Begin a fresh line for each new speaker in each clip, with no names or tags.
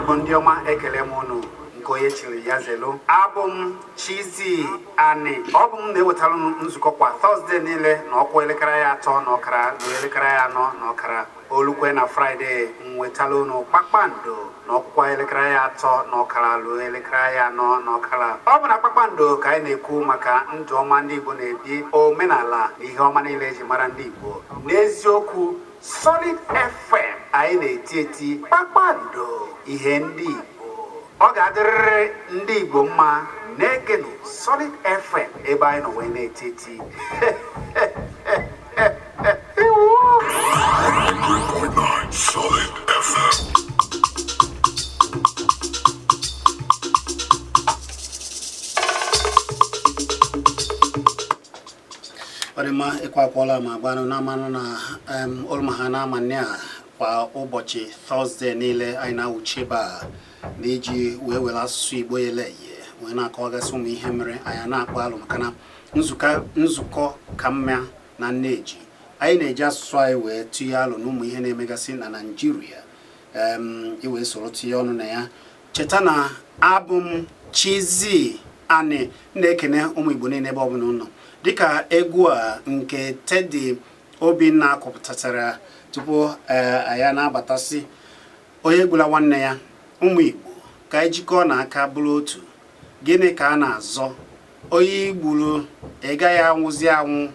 Igbo ndị ọma, ekele m unu nke onye chiri ya zelu. Abụ m Chizzy Ani. Ọ bụ m na-ewetara unu nzukọ kwa Thursday niile na ọ kụọ elekere ya 3:30 ruo elekere ya 4:30. O lukwe na Friday, m wetara unu Kpakpando na ọ kụkwa elekere ya 3:30 ruo elekere ya 4:30. Ọ bụ na Kpakpando ka anyị na-ekwu maka ndụ ọma ndị Igbo na-ebi, omenala na ihe ọma niile eji mara ndị Igbo. N'eziokwu, Solid FM anyị na-eti eti kpakpando ihe ndị Igbo. Ọ ga-adịrịrị ndị Igbo mma. Na-egenụ Solid FM ebe anyị nọ wee na-eti eti. Iwu.
100.9 Solid FM.
Ọ dị mma, ịkwa akwọla ma gbanụ na amanụ na oluma ha na amanị a. Kwa ụbọchị Thursday niile anyị na-awụchi ebe a na iji wee were asụsụ Igbo yele eye wee na-akọwagasị ụmụ ihe mere anyị na-akpọ alụ, maka na nzukọ ka mma na nneji. Anyị na-eji asụsụ anyị wee tụnye alụ na ụmụ ihe na-emegasị na Naịjirịa, iwee soro tinye ọnụ na ya. Cheta na abụ m Chizzy Ani, na-ekene ụmụ Igbo niile ebe ọbụla ụnọ, dịka egwu a nke Teddy Obinna kụpụtachara tupu anyị na-abatasị. Onye egbula nwanne ya. Ụmụ Igbo, ka anyị jikọọ na aka bụrụ otu. Gịnị ka a na-azọ? Onye igburu, ị gaghị anwụzi anwụ,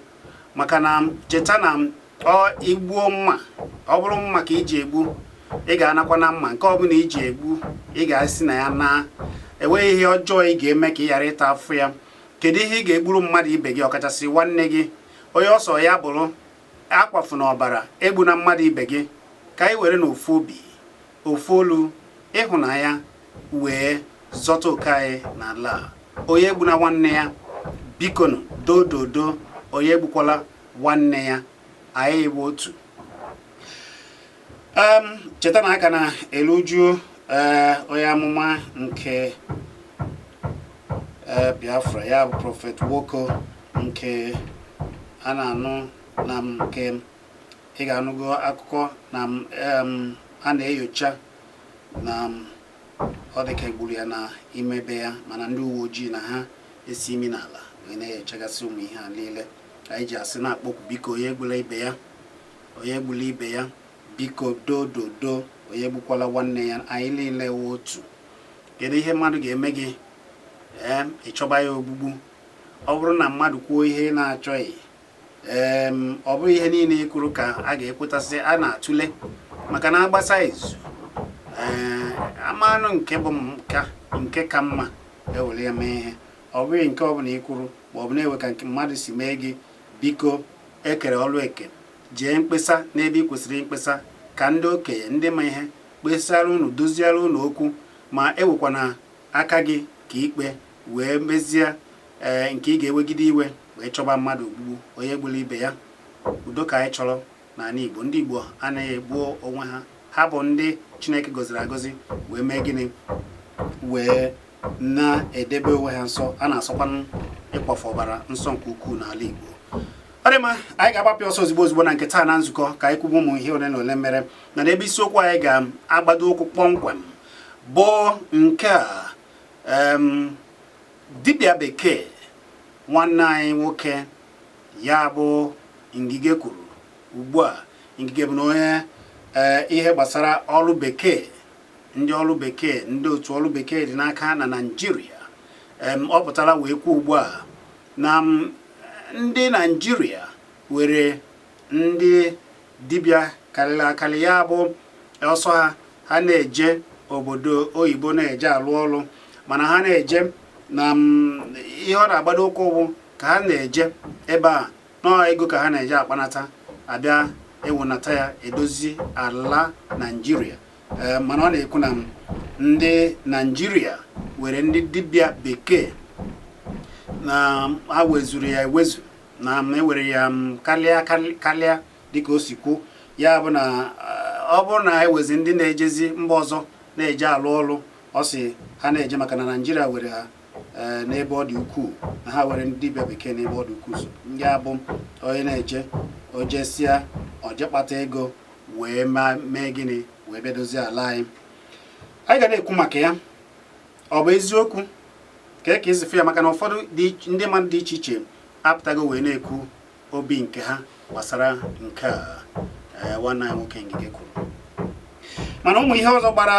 maka na cheta na ọ igbuo mma, ọ bụrụ mma ka iji egbu, ị ga-anakwa na mma. Nke ọbụla iji egbu, ị ga-esi na ya na enweghị ihe ọjọọ ị ga-eme ka ị ghara ịta afụ ya. Kedu ihe ị ga-egburu mmadụ ibe gị, ọkachasị nwanne gị, onye ọsọ ya bụrụ akwafu na ọbara? Egbu na mmadụ ibe gị. Ka anyị were n'ofu obi, ofu olu, ịhụnanya wee zọta oke anyị n'ala a. Onye egbuna nwanne ya, bikonu, dododo. Onye egbukwala nwanne ya, anyị bụ otu. Cheta na aka na eluju ee onye amụma nke ee Biafra, ya bụ Prophet Woko, nke a na-anụ na nke ị ga-anụgo akụkọ na a na-enyocha na ọ dị ka egburu ya na imebe ya, mana ndị uwe ojii na ha esi imi n'ala wee na-enyochagasị ụmụ ihe a niile. Anyị ji asị na-akpọkwu, biko, onye egbula ibe ya, onye egbula ibe ya, biko, dododo. Onye egbukwala nwanne ya. Anyị niile wụ otu. Kedu ihe mmadụ ga-eme gị ee ịchọba ya ogbugbu? Ọ bụrụ na mmadụ kwuo ihe ị na-achọghị, ee ọ bụrụ ihe niile ị kwuru ka a ga-ekwetasị, a na-atụle, maka na agbasa izu ee amanụ nke bụ nka nke ka mma ewere ya mee ihe. Ọ bụghị nke ọbụla ị kwuru ma ọ bụ na-ewe ka nke mmadụ si mee gị. Biko, ekere ọrụ eke. Jee mkpesa n'ebe ị kwesịrị mkpesa, ka ndị okenye, ndị ma ihe, kpesara unu, doziara unu okwu, ma ewekwana aka gị ka ikpe wee mezie ee nke ị ga-ewegide iwe wee chọba mmadụ ogbugbu. Onye gburu ibe ya. Udo ka anyị chọrọ n'ala Igbo. Ndị Igbo anaghị egbu onwe ha. Ha bụ ndị Chineke gọziri agọzi wee mee gịnị? Wee na-edebe onwe ha nsọ. A na-asọkwanụ ịkwafu ọbara nsọ nke ukwuu n'ala Igbo. Ọ dị mma, anyị ga-agbapụ ọsọ ozugbo ozugbo na nke taa na nzukọ, ka anyị kwubu ụmụ ihe ole na ole mere na n'ebe isiokwu anyị ga-agbado ụkwụ kpọmkwem bụ nke a. Dibịa bekee nwanne anyị nwoke, ya bụ Ngige, kwuru ugbu a. Ngige bụ na onye ihe gbasara ọrụ bekee, ndị ọrụ bekee, ndị otu ọrụ bekee dị n'aka na Naịjirịa. Ọ pụtara wee kwuo ugbu a na ndị Naịjirịa were ndị dibịa karịrị akarị. Ya bụ ọsọ ha ha na-eje obodo oyibo na-eje alụ ọrụ, mana ha na-eje na ihe ọ na-agbado ụkwụ bụ ka ha na-eje ebe a nọọ ego ka ha na-eje akpanata, abịa ewunata ya edozi ala Naịjirịa. Ee, mana ọ na-ekwu na ndị Naịjirịa were ndị dibịa bekee na ha wezuru ya ewezu, na ewere ya karịa karịa dịka o si kwu. Ya bụ na ọ bụrụ na ewezi ndị na-ejezi mba ọzọ na-eje alụ ọrụ, ọ sị ha na-eje maka na Naịjirịa were ha n'ebe ọ dị ukwuu, na ha were ndị dibịa bekee n'ebe ọ dị ukwuu. So ndị a bụ onye na-eje ojesia oje kpata ego wee mee gịnị? Wee bịa dozie ala anyị. Anyị ga na-ekwu maka ya. Ọ bụ eziokwu ka e ka esi fụ ya, maka na ụfọdụ ndị mmadụ dị iche iche apụtago wee na-ekwu obi nke ha gbasara nke a. Nwanne anyị nwoke Ngige kwuru. Mana ụmụ ihe ọzọ gbara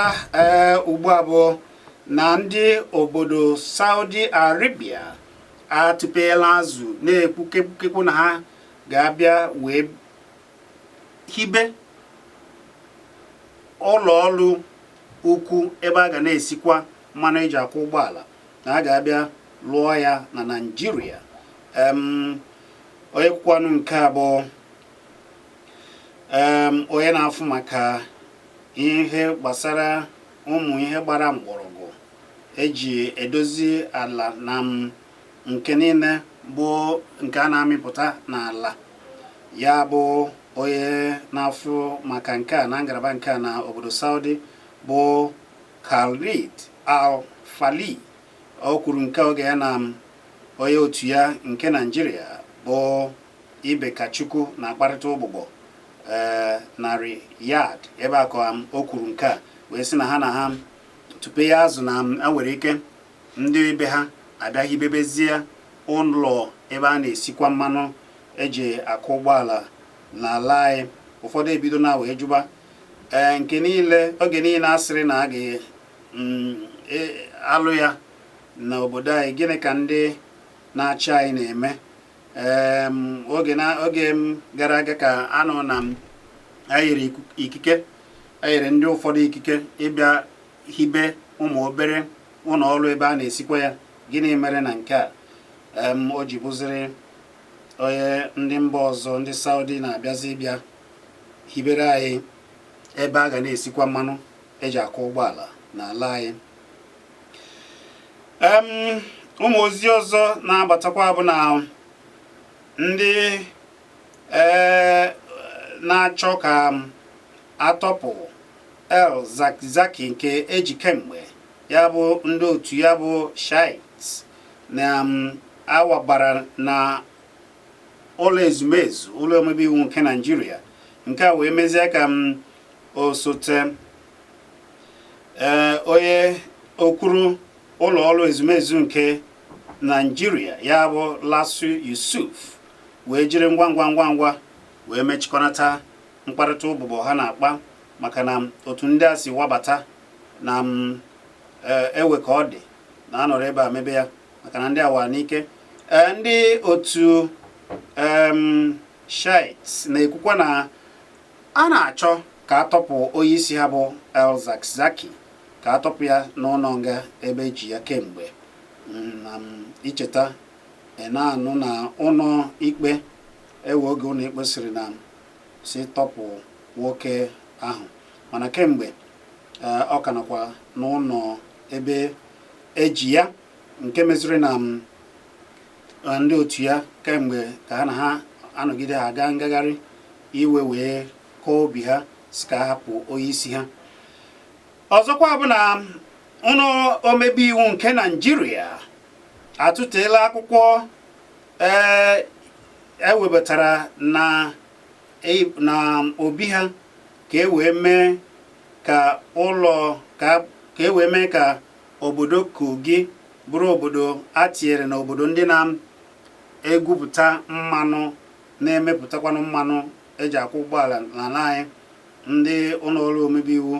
ugbu a bụ na ndị obodo Saudi Arabia atụpeela azụ na-ekwu kekwu na ha ga-abịa wee hibe ụlọ ọrụ ukwu ebe a ga na-esikwa mmanụ eji akwọ ụgbọala, na a ga-abịa lụọ ya na Naịjirịa. Onye kwukwanụ nke a bụ onye na-afụ maka ihe gbasara ụmụ ihe gbara mgbọrọgwụ eji edozi ala na nke niile bụ nke a na-amịpụta n'ala, ya bụ onye na-afụ maka nke a na ngalaba nke a na obodo Saudi bụ Khalid Al-Falih. O kwuru nke oge ya na onye otu ya nke Naịjirịa bụ Ibe Kachukwu na-akparịta ụbụbọ na Riyadh, ebe a ka o kwuru nke a wee sị na ha na ha tupu ya azụ na a nwere ike ndị be ha abịa hibebezie ụlọ ebe a na-esikwa mmanụ eji akwọ ụgbọala n'ala anyị. Ụfọdụ ebido na wee jụba ee nke niile oge niile a sịrị na a ga-alụ ya n'obodo anyị, gịnị ka ndị na-achị anyị na-eme? Oge na oge m gara aga ka a nọ na enyere ikike, enyere ndị ụfọdụ ikike ịbịa hibe ụmụ obere ụlọ ọrụ ebe a na-esikwa ya. Gịnị mere na nke a o ji bụziri onye ndị mba ọzọ, ndị Saudi, na-abịazi ịbịa hibere anyị ebe a ga na-esikwa mmanụ eji akwọ ụgbọala n'ala anyị? Ụmụ ozi ọzọ na-abatakwa bụ na ndị na-achọ ka atọpụ El Zakzaky nke eji kemgbe, ya bụ ndị otu ya bụ Shiites, na awabara na ụlọ ezumezu ụlọ omebe iwu nke Naịjirịa. Nke a wee mezie ka m osote ee onye okwuru ụlọ ọrụ ezumezu nke Naịjirịa, ya bụ Lasu Yusuf, wee jiri ngwa ngwa ngwa ngwa wee mechikọnata mkparịta ụbụbọ ha na-akpa, maka na otu ndị a si wabata na ewe ka ọ dị na anọrọ ebe a mebe ya, maka na ndị awa n'ike. Ee, ndị otu Shiites na-ekwukwa na a na-achọ ka atọpụ onye isi ha bụ El Zakzaky, ka atọpụ ya n'ụlọ nga ebe eji ya kemgbe. Na icheta na-anụ na ụlọ ikpe ewe oge ụlọ ikpe siri na si tọpụ nwoke ahụ, mana kemgbe ọ ka nọkwa n'ụlọ ebe eji ya, nke meziri na ndị otu ya kemgbe ka ha na ha anọgide ha gaa ngagharị iwe wee kọọ obi ha si ka hapụ onye isi ha. Ọzọkwa bụ na ụlọ omebe iwu nke Naịjirịa atụteela akwụkwọ ee ewebatara na obi ha ka e wee mee ka ụlọ ka e wee mee ka obodo Kogi bụrụ obodo a tinyere na obodo ndị na-egwupụta mmanụ, na-emepụtakwanụ mmanụ eji akwọ ụgbọala n'ala anyị. Ndị ụlọ ọrụ omebe iwu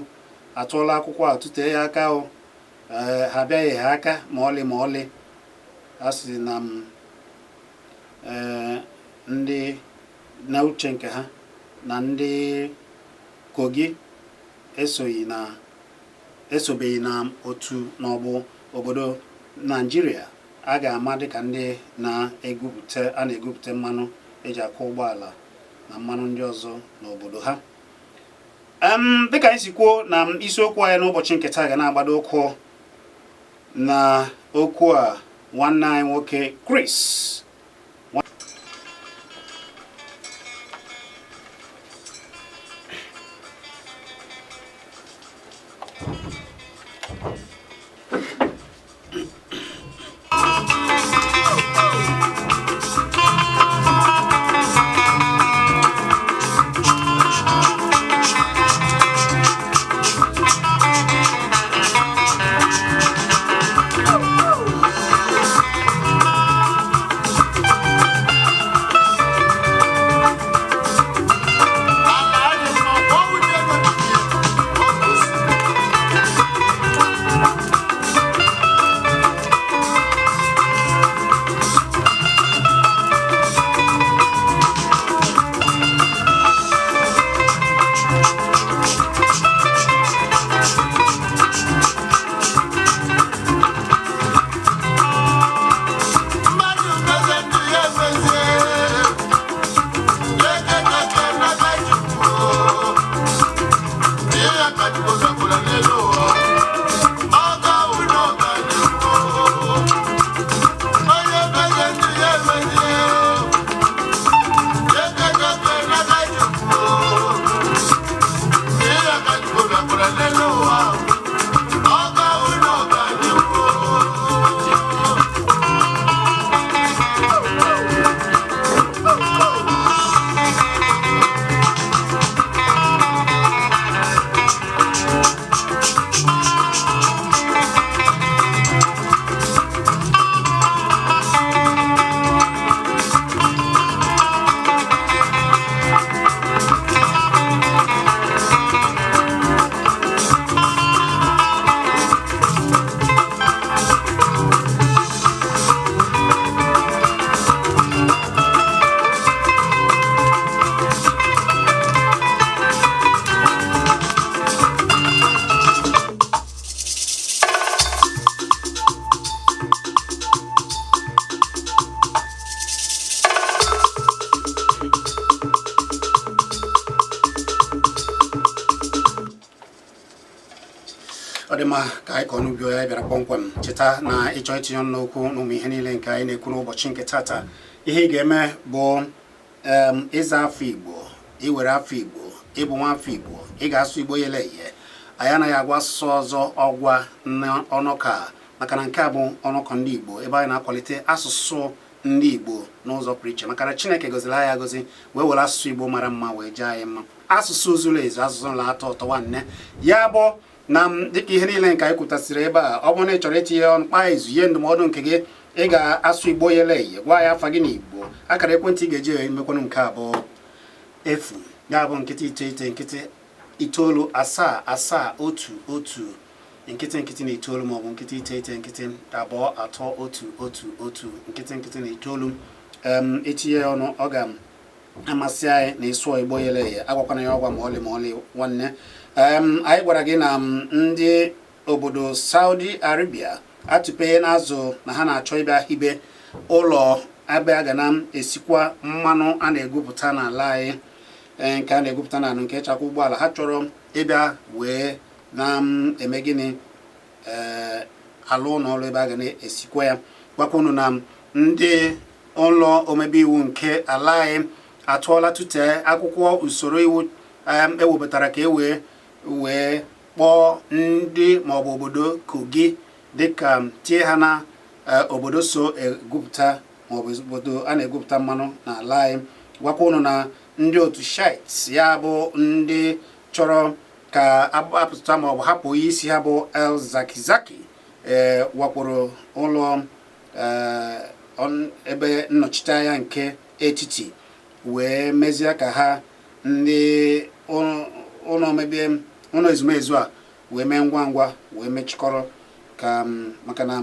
atụọla akwụkwọ a, tụtee ya aka. O ha abịaghị ha aka ma ọlị ma ọlị. A sị na ndị na uche nke ha na ndị Kogi esoghị na esobeghị na otu n'ọbụ obodo Naịjirịa a ga-ama dịka ndị na-egwupụta a na-egwupụta mmanụ eji akwọ ụgbọala na mmanụ ndị ọzọ n'obodo ha. Dịka anyị si kwuo na isiokwu anyị n'ụbọchị nke taa ga na-agbado ụkwụ na okwu a nwanne anyị nwoke Chris. Ọ dị mma ka anyị kọọ n'ubi ya bịara kpọmkwem. Cheta na ịchọ itinye ọnụ n'okwu n'ụmụ ihe niile nke anyị na-ekwu n'ụbọchị nke tata, ihe ị ga-eme bụ ịza afa Igbo, iwere afa Igbo, ịbụ nwa afọ Igbo, ị ga-asụ Igbo yele eye. Anyị anaghị agwa asụsụ ọzọ ọgwa n'ọnọkọ a, maka na nke a bụ ọnọkọ ndị Igbo, ebe anyị na-akwalite asụsụ ndị Igbo n'ụzọ pụrụ iche, maka na Chineke gọziri anyị agọzi wee were asụsụ Igbo mara mma wee jaa anyị mma, asụsụ zuru ezu, asụsụ na-atọ ụtọ. Nwanne ya bụ na dịka ihe niile nke anyị kwutasịrị ebe a, ọ bụrụ na ị chọrọ itinye ọnụ, kpaa izu, ihe ndụmọdụ nke gị, ị ga-asụ Igbo yele eye, gwa ya afa gị n'Igbo. Akara ekwentị ị ga-eji emekwanụ nke abụọ 0, ya bụ 0 9 0 9 7 7 1 1 0 0 na 9, maọbụ 0 9 0 2 3 1 1 1 0 0 na 9. Itinye ya ọnụ, ọ ga-amasị anyị na ịsụọ Igbo yele eye, agwakwana ya ọgwa ma ọlị ma ọlị. Nwanne, anyị gwara gị na ndị obodo Saudi Arabia atụpenye n'azụ na ha na-achọ ịbịa hibe ụlọ ebe a ga na-esikwa mmanụ a na-egwupụta n'ala anyị, nke a na-egwupụta n'ala nke chakwa ụgbọala. Ha chọrọ ịbịa wee na-eme gịnị? Ee, alụ ụlọ ọrụ ebe a ga na-esikwa ya. Gwakwa unu na ndị ụlọ omebe iwu nke ala anyị atụọla tụtee akwụkwọ usoro iwu ewepụtara ka e wee kpọọ ndị maọbụ obodo Kogi dịka tie ha na obodo so egwupụta maọbụ obodo a na-egwupụta mmanụ n'ala anyị. Gwakwa unu na ndị otu Shiites, ya bụ ndị chọrọ ka apụta maọbụ hapụ onye isi ha bụ El Zakizaki, ee, wakporo ụlọ ebe nnọchite anya nke etiti wee mezie ka ha ndị ụlọ omebe ụlọ ezumezu a wee mee ngwa ngwa wee mechikọrọ ka maka na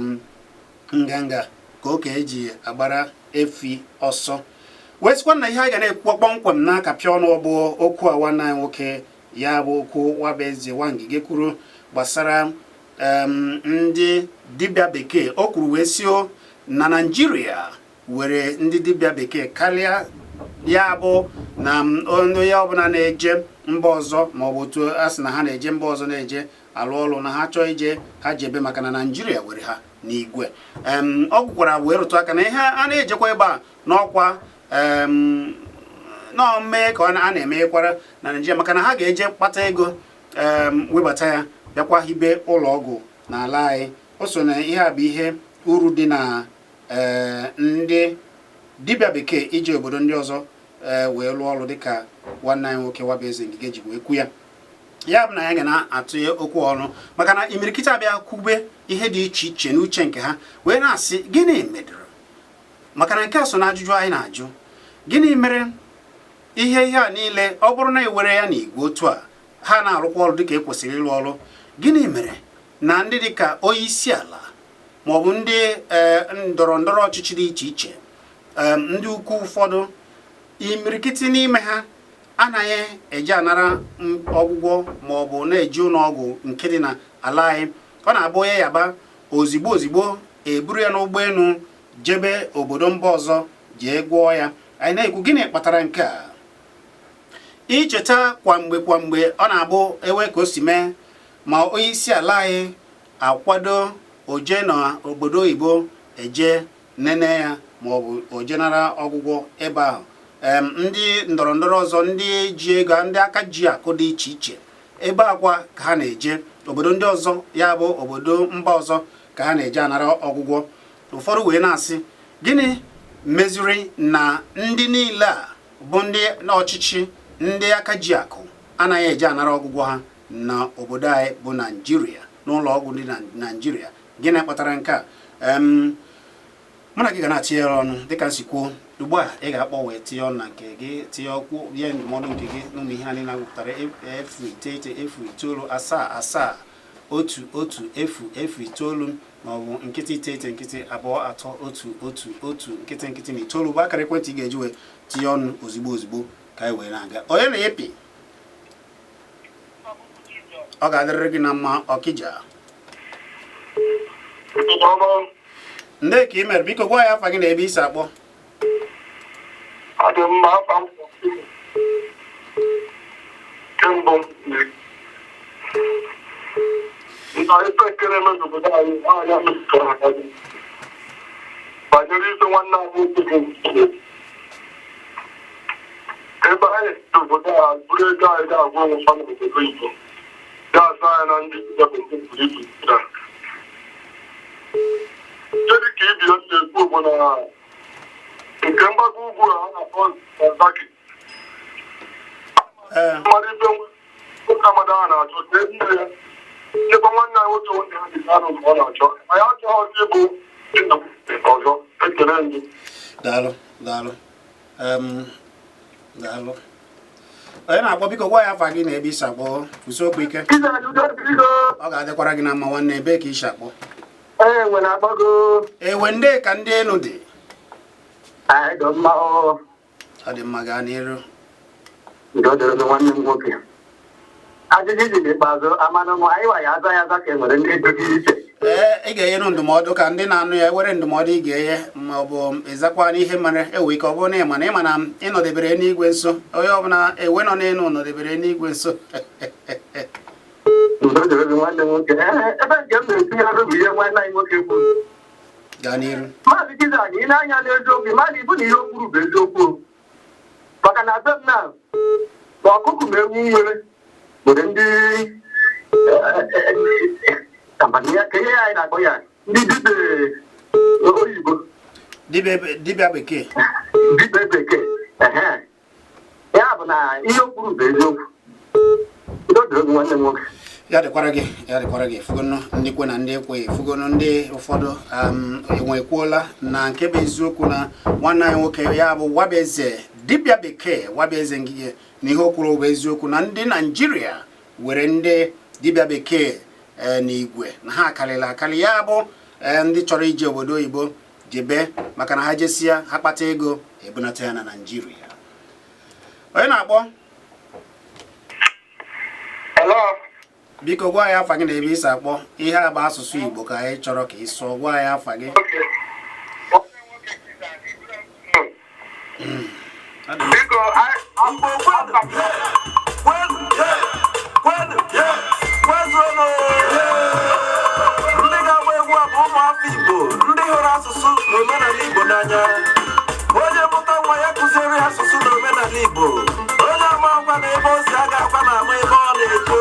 nganga ka oke eji agbara efi ọsọ. Wee sịkwa na ihe anyị ga na-ekwu kpọmkwem na-akapịa ọnụ bụ okwu a nwanne anyị nwoke, ya bụ okwu Nwabueze Nwangige kwuru gbasara ndị dibịa bekee. O kwuru wee sio na Naịjirịa were ndị dibịa bekee karịa, ya bụ na onye ọbụla na-eje mba ọzọ maọbụ otu a sị na ha na-eje mba ọzọ na-eje alụ ọrụ, na ha chọọ ije ha jebe, maka na Naịjirịa were ha n'igwe. Ọ gwukwara wee rụtụ aka na ihe a na-ejekwa ebe a n'ọkwa nọọ mee ka a na-emeghekwara na Naịjirịa, maka na ha ga-eje kpata ego, webata ya, bịakwa hibe ụlọ ọgwụ n'ala anyị. O so na ihe a bụ ihe uru dị na ndị dibịa bekee iji obodo ndị ọzọ wee lụọ ọrụ, dịka nwanne anyị nwoke Nwabueze Ngige ji wee kwu ya. Ya bụ na ya ga na-atụnye okwu ọnụ, maka na imirikiti abịa kwube ihe dị iche iche n'uche nke ha wee na-asị gịnị medoro, maka na nke a so na ajụjụ anyị na-ajụ: gịnị mere ihe a niile, ọ bụrụ na ewere ya n'igwe otu a ha na-arụkwa ọrụ dịka e kwesịrị ịrụ ọrụ, gịnị mere na ndị dịka onye isi ala maọbụ ndị ndọrọ ndọrọ ọchịchị dị iche iche, ndị ukwu ụfọdụ, imirikiti n'ime ha anaghị eje anara ọgwụgwọ maọbụ na-eji ụlọ ọgwụ nke dị n'ala anyị? Ọ na-abụ onye yaba, ozigbo ozigbo eburu ya n'ụgbọelu jebe obodo mba ọzọ jee gwọọ ya. Anyị na-ekwu, gịnị kpatara nke a? Icheta kwa mgbe kwa mgbe ọ na-abụ ewe ka o si mee, ma onye isi ala anyị akwado oje n'obodo oyibo eje nene ya maọbụ oje nara ọgwụgwọ ebe ahụ. Ndị ndọrọ ndọrọ ọzọ, ndị ji ego, ndị aka ji akụ dị iche iche, ebe akwa ka ha na-eje, obodo ndị ọzọ, ya bụ obodo mba ọzọ ka ha na-eje anara ọgwụgwọ. Ụfọdụ wee na-asị, gịnị meziri na ndị niile a bụ ndị ọchịchị, ndị aka ji akụ, anaghị eje anara ọgwụgwọ ha na obodo anyị bụ Naijiria, n'ụlọ ọgwụ dị na Naijiria? Gịnị kpatara nke a? Mụ na gị ga na-atinye ọnụ dịka m si kwuo ugbu a. Ị ga-akpọ wee tinye ọnụ na nke gị, tinye okwu, nye ndụmọdụ nke gị n'ụmụ ihe anyị na-agwụpụtara: 0 9 0 9 7 7 1 1 0 0 9, maọbụ 0 9 0 2 3 1 1 1 0 0 na 9 bụ akara ekwentị ị ga-eji wee tinye ọnụ ozigbo ozigbo ka anyị wee na-aga. Onye na-epi? Ọ ga-adịrịrị gị na mma, Ọkịja. Ndị ka ị mere, biko gwa ya afa gị na ebe isi akpọ.
Ọ dị mma, afa m kembụ. Na ife nke na-eme n'obodo anyị anya metụtara anyị banyere ife nwanne anyị nwoke bụ Nkechi. Ebe anyị si n'obodo a buru ego anyị ga-agwa onwe fa n'obodo oyibo ya asa anyị na ndị dibịa bekee buru ibu taa. Nke dị ka ibi ya na-ekwu bụ na nke mgbago ugwu a a na-akpọ Zaki. Mmadụ ife nwoke amada a na-achọ ka e nne ya chekwa nwanne anyị nwoke nwoke ha dị anụ nke ọ na-achọ. Anyị achọghịzi ịbụ di na nwunye ọzọ. Ekele ndị.
Daalụ, daalụ. Daalụ. Onye na-akpọ, biko gwa ya afa gị na ebe i si akpọ. Kwụsị okwu ike. Ọ ga-adịkwara gị na mma nwanne. Ebe ka i si akpọ?
Ewe na-akpọgo.
Ewe ndị ka ndị elu dị.
Anyị dị mma o.
Ọ dị mma, gaa n'iru.
Udo dịrị gị nwanne m nwoke. Ajụjụ dị n'ikpeazụ amanụ m anyị wa ya aza ya aza ka e nwere ndị edoghị iche.
Ee, ị ga-enye ndụmọdụ ka ndị na-anụ ya were ndụmọdụ ị ga-enye ma ọ bụ ịzakwa n'ihe mere ewe ike ọ bụrụ na ịma na ịma na ịnọdebere n'igwe nso onye ọbụla ewe nọ n'elu nọdebere n'igwe nso.
Udo dịrị gị nwanne m nwoke. Ee, ebe nke m na-etinye ọrụ bụ ihe nwanne anyị nwoke kwuru.
Gaa n'iru.
Maazị Chizzy, ị na-anya n'eziokwu mmadụ ibu na ihe o kwuru bụ eziokwu o. Maka na be m na ma ọkụkụ ma ewu nwere nwere ndị amamihe ka ihe anyị na-akpọ ya ndị dibịa oyibo.
Dibịa bekee.
Dibịa bekee, ehe. Ya bụ na ihe o kwuru bụ eziokwu. Udo dịrị gị nwanne m nwoke.
Ya dịkwara gị, ya dịkwara gị. Fugonu ndị kwe na ndị ekweghị, fugonu ndị ụfọdụ enwekwuola na nke bụ eziokwu na nwanne anyị nwoke ya bụ Wabaeze dibịa bekee Wabaeze Ngige na ihe o kwuru bụ eziokwu na ndị Naijiria were ndị dibịa bekee n'igwe na ha akarịla akarị. Ya bụ ndị chọrọ ije obodo oyibo jebe, maka na ha jesia ha kpata ego ebunata ya na Naijiria. Onye na-akpọ?
Hello.
Biko gwa ya afa gị na ebe i si akpọ. Ihe a bụ asụsụ Igbo ka anyị chọrọ ka ị sụọ. Gwa ya afa gị.
Biko,
ndị ga-agba egwu a bụ ụmụafọ Igbo ndị hụrụ asụsụ na omenala Igbo n'anya. Onye mụta nwa ya kụziere asụsụ na omenala Igbo. Onye ama akwa na ebe o si aga akwa na ama ebe ọ na-eto.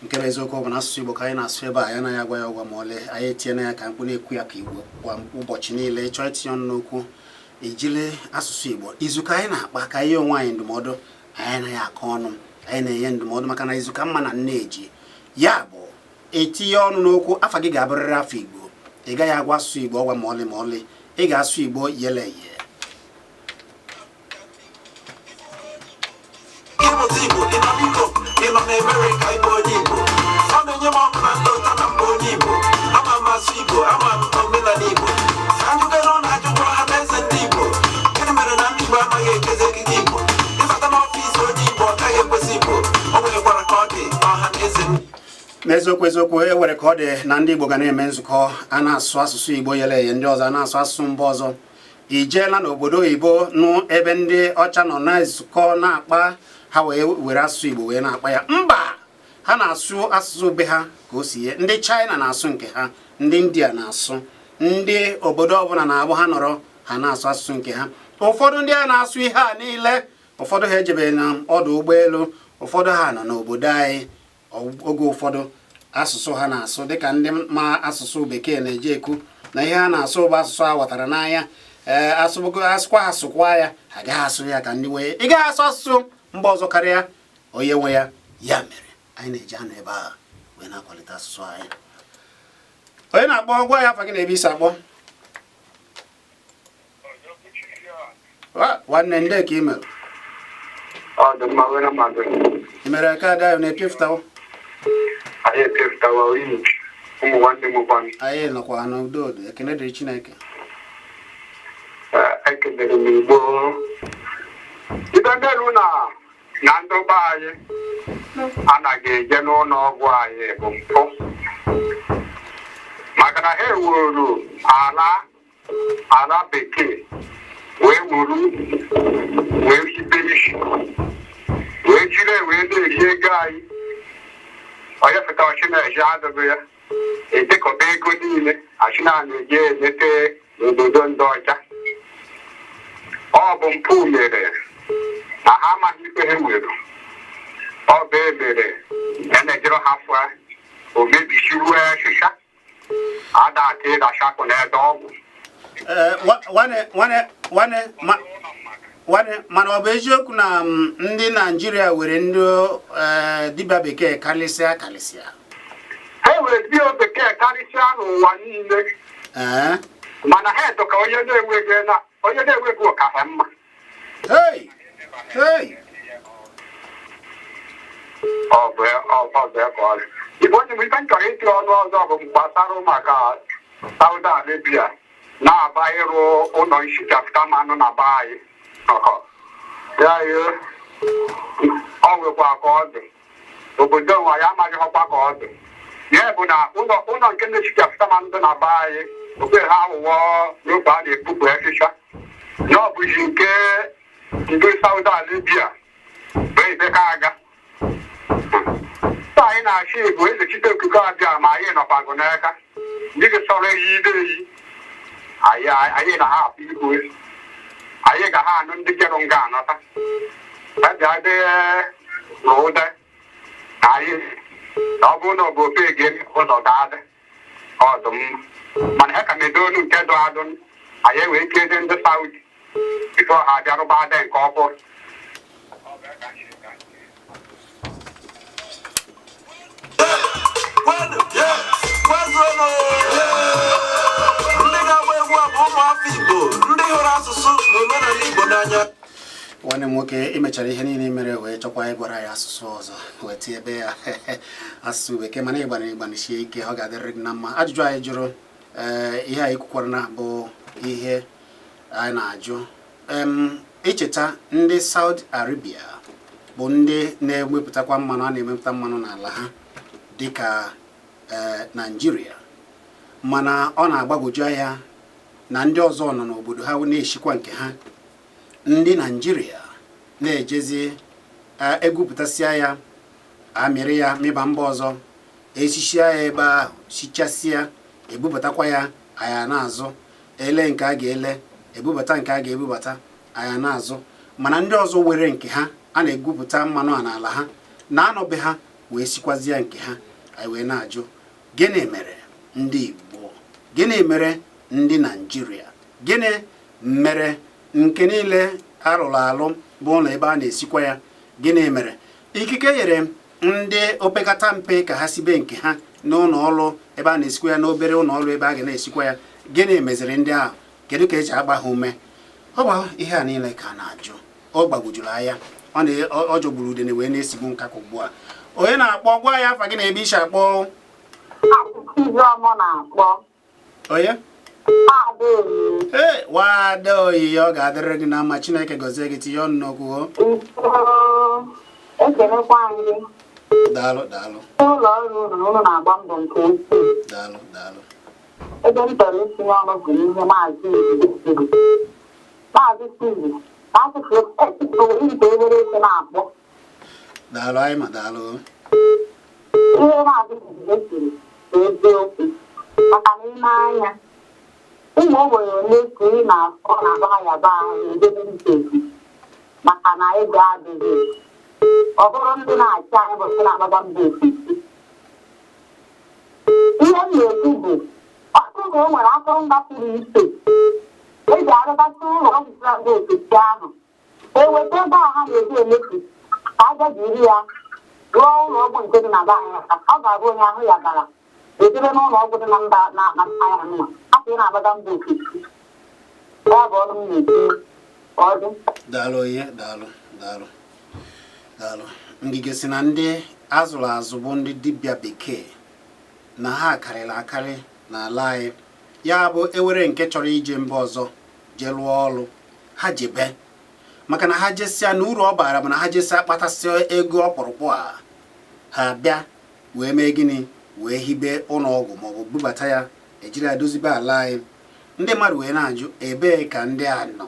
Nke bụ eziokwu bụ na asụsụ Igbo ka anyị na-asụ ebe a, anyị anaghị agwa ya ọgwa ma ọlị. Anyị etinyela ya ka mkpu na-ekwu ya ka Igbo kwa ụbọchị niile. Ịchọọ itinye ọnụ n'okwu, ejiri asụsụ Igbo. Izu ka anyị na-akpa ka anyị onwe anyị ndụmọdụ, anyị anaghị akọ ọnụ, anyị na-enye ndụmọdụ maka na izu ka mma na nne eji. Ya bụ etinye ọnụ n'okwu, afa gị ga-abụrịrị afa Igbo. Ị gaghị agwa asụsụ Igbo ọgwa ma ọlị ma ọlị. Ị ga-asụ Igbo yele eye.
Ịmụta Igbo, ị nọ n'Europe, ị nọ n'Amerịka, ịbụ onye Igbo. Ọ na-enye m ọkụ na nlọta na mba onye Igbo. Ama m asụ Igbo, ama m omenala Igbo. Ajụgara na ajụjụ ọha na eze ndị Igbo. Gịnị mere na ndị Igbo amaghị ekezi ekike Igbo? Ịbata n'ọfịs onye Igbo, ọ gaghị ekwesị Igbo. O nwekwara ka ọ dị ọha na eze ndị
N'eziokwu eziokwu, e nwere ka ọ dị na ndị Igbo ga na-eme nzukọ, a na-asụ asụsụ Igbo yele eye, ndị ọzọ a na-asụ asụsụ mba ọzọ. I jeela n'obodo oyibo nụ ebe ndị ọcha nọ na nzukọ na-akpa, ha wee were asụsụ Igbo wee na-akpa ya? Mba, ha na-asụ asụsụ be ha ka o si ye. Ndị China na-asụ nke ha, ndị India na-asụ, ndị obodo ọbụla na-abụ ha nọrọ ha na-asụ asụsụ nke ha. Ụfọdụ ndị a na-asụ ihe a niile, ụfọdụ ha ejebeghị na ọdụ ụgbọelu, ụfọdụ ha nọ n'obodo anyị. Oge ụfọdụ asụsụ ha na-asụ dịka ndị ma asụsụ bekee na-eji ekwu na ihe ha na-asụ bụ asụsụ a ghọtara n'anya. Ee, asụkwa ha sụkwa ya, ha agaghị asụ ya ka ndị nwee. Ị gaghị asụ asụsụ mba ọzọ karịa onye nwe ya. Ya mere anyị na-eji anọ ebe a wee na-akwalite asụsụ anyị. Onye na-akpọ, gwa ya afa gị na ebe i si akpọ. Nwanne, ndị ka ị mere?
Ọ dị mma, were mmadụ.
Ị mere ka ada na-epifutawo?
Anyị epifutawa oyi ụmụ nwanne m kwanụ.
Anyị nọkwa n'udo, udo, ekene dịrị Chineke.
Ekelere m Igbo. Ibe mmerụ na na ndị be anyị anaghị eje n'ụlọ ọgwụ anyị bụ mpụ, maka na ha ewuru ala ala bekee wee wuru wee hibe isi. Wee jiri wee na-eri ego anyị. Onye pụta ọchị na-eji adịghị ya edekọba ego niile achị na na-eje elete n'obodo ndị ọcha. Ọ bụ mpụ mere na ha amaghị ikpe ha nwere. Ọ bụ emere ya na-ejere ha fụa o mebisiruo ọchịcha ada ata ịdachapụ n'ebe ọgwụ.
Ee, nwanne, nwanne, nwanne, nwanne, mana ọ bụ eziokwu na ndị Naijiria were ndị dibịa bekee karịsịa karịsịa?
Ha were dibịa bekee karịsịa n'ụwa niile. Mana ha eto ka onye na-enweghị na onye na-enweghị ụka ha mma.
Hey! Hey!
Ọ bụ ọ bụ ka ọ dị. Igbo onye m, ife m chọrọ ịtụ ọnụ ọzọ bụ gbasara maka Saudi Arabia na-aba ịrụ ụlọ nchichapụta mmanụ na be anyị. Ọhọ. Ya ye, ọ nwekwa ka ọ dị obodo nwa ya amaghị ọkwa ka ọ dị ya bụ na ụlọ nke na-echichapụta mmanụ dị na be anyị okwe ha awụwọ n'oge a na-ebupụ efisha na ọ bụzi nke ndị Saudi Arabia bụ ebe ka aga. Taa anyị na-achị Igbo ezechite okike abịa ma anyị nọkwago n'aka ndị gị sọrọ eyi ide eyi anyị na ha apụ ihu anyị ga ha anụ ndị jerụ nga anọta abịa dị n'ụdị na anyị na ọ bụrụ na ọ bụ ofe ga-eme ụzọ ga-adị ọdụm, mana ha ka medo onu nke dụ adụ anyị enwee ike ịdị ndị Saudi before ha abịarụba adị nke ọhụrụ.
Kwenu, kwezuonụ! Ndị ga-agba egwu a bụ ụmụafọ Igbo ndị hụrụ asụsụ na omenala Igbo n'anya.
Nwanne m nwoke, imechara ihe niile mere wee chọkwa ịgwara ya asụsụ ọzọ wee tie ebe ya asụsụ bekee, mana ịgbana ịgbanisie ike, ọ ga-adịrịrị gị na mma. Ajụjụ anyị jụrụ, ee, ihe anyị kwukwara na bụ ihe anyị na-ajụ, icheta ndị Saudi Arabia bụ ndị na-emepụtakwa mmanụ, a na-emepụta mmanụ n'ala ha dịka ee Naijiria, mana ọ na-agbagwoju anya na ndị ọzọ nọ n'obodo ha na-eshikwa nke ha, ndị Naijiria na-ejezi egwupụtasịa ya, amịrị ya mịba mba ọzọ, esisia ya ebe ahụ, sichasịa, ebubata ya, anyị na-azụ, ele nke a ga-ele, ebubata nke a ga-ebubata, anyị na-azụ. Mana ndị ọzọ were nke ha a na-egwupụta mmanụ a n'ala ha na-anọbe ha wee sikwazie nke ha. Anyị wee na-ajụ, gịnị mere ndị Igbo, gịnị mere ndị Naijiria, gịnị mere nke niile arụrụ alụ bụ ụlọ ebe a na-esikwa ya, gịnị mere ikike nyere ndị opekata mpe ka ha sibe nke ha n'ụlọ ọrụ ebe a na-esikwa ya, n'obere ụlọ ọrụ ebe a ga na-esikwa ya, gịnị meziri ndị ahụ? Kedu ka eji agba ha ume? Ọ bụ ihe a niile ka a na-ajụ. Ọ gbagwojuru anya, ọ na ọ jọgburu udene wee na-esigbu nkakụ ugbu a. Onye na-akpọ, gwa ya afa gị na ebe isi akpọ.
Chiziọma na-akpọ.
Onye?
Adaoyi.
Ee, nwada Oyiyi, ọ ga-adịrị gị na mma. Chineke gọzie gị, tinye ọnụ n'okwu o.
Iko, ekelekwa m gị.
Daalụ, daalụ.
Ụlọ ọrụ unu, unu na-agba mbọ nke ukwuu.
Daalụ, daalụ.
Ebe m chọrọ itinye ọnụ bụ n'ihe Maazị Ezugbo kwuru. Maazị Chizi, asụsụ etufuru ite obere eke na-akpọ.
Daalụ anyị ma, daalụ.
Ihe Maazị Chizi kwuru bụ eziokwu, maka na ime anya ụmụ ogbenye ole ka ị na-akọ na ba ya ba ahụ na-edebe ntezi maka na ego adịghị. Ọ bụrụ ndị na-achị anyị bụ ndị na-agbaga mba ofesi. Ihe m na-ekwu bụ, ọ bụrụ na e nwere akụrụngwa pụrụ iche eji arụgasị ụlọ ọgwụ si na mba ofesi ahụ, eweta ebe a ha na-eji emefu ka a gabiri ya rụọ ụlọ ọgwụ nke dị na be anyị, ọ ga-abụ onye ahụ ya gara ejebe n'ụlọ ọgwụ dị na mba na mpaghara nwa hapụ ị na-agbaga mba ofesi. Ya bụ ọnụ m na-etinye ka ọ dị.
Daalụ onye, daalụ, daalụ, daalụ. Ngige si na ndị azụrụ azụ bụ ndị dibịa bekee na ha karịrị akarị n'ala anyị, ya bụ ewere nke chọrọ ije mba ọzọ jee lụọ ọrụ, ha jebe, maka na ha jesịa na uru ọ bara bụ na ha jesịa kpatasịa ego ọkpụrụkpụ a, ha bịa wee mee gịnị? Wee hibe ụlọ ọgwụ maọbụ bubata ya, ejiri ya dozibe ala anyị. Ndị mmadụ wee na-ajụ, ebee ka ndị a nọ?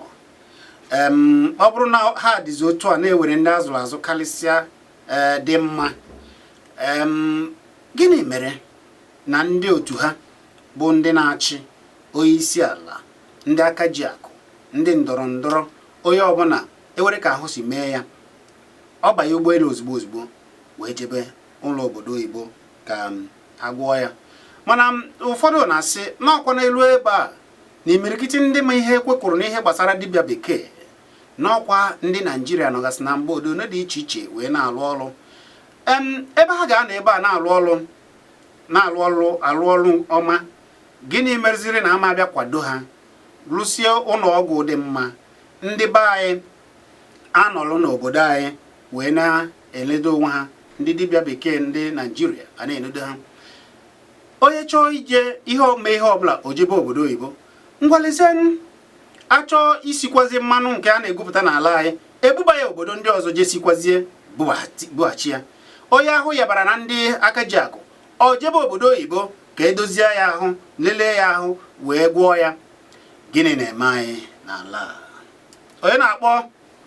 Ọ bụrụ na ha dịzi otu a na-ewere ndị azụrụ azụ karịsịa ee dị mma, gịnị mere na ndị otu ha bụ ndị na-achị, onye isi ala, ndị aka ji akụ, ndị ndọrọ ndọrọ, onye ọbụla ewere ka ahụ si mee ya, ọ banye ụgbọelu ozugbo ozugbo wee jebe ụlọ obodo oyibo ka a gwọọ ya? Mana ụfọdụ na-asị n'ọkwa n'elu ebe a na imirikiti ndị ma ihe ekwekụrụ n'ihe gbasara dibịa bekee n'ọkwa ndị Naijiria nọgasị na mba obodo dị iche iche wee na-alụ ọrụ. Ebe ha ga-anọ ebe a na-alụ ọrụ, na-alụ ọrụ, alụ ọrụ ọma, gịnị mereziri na ama abịa kwado ha lụsie ụlọ ọgwụ dị mma, ndị be anyị anọlụ n'obodo anyị wee na-eledo onwe ha, ndị dibịa bekee ndị Naijiria a na-enedo ha? Onye chọọ ije ihe ome ihe ọbụla, o jebe obodo oyibo. Ngwalezie, achọọ isikwazi mmanụ nke a na-egwupụta n'ala anyị, ebuba ya obodo ndị ọzọ, jesikwazie bughachi ya. Onye ahụ yabara na ndị aka ji akụ, o jebe obodo oyibo ka edozie ya ahụ, lelee ya ahụ wee gwọọ ya. Gịnị na-eme anyị n'ala a? Onye na-akpọ,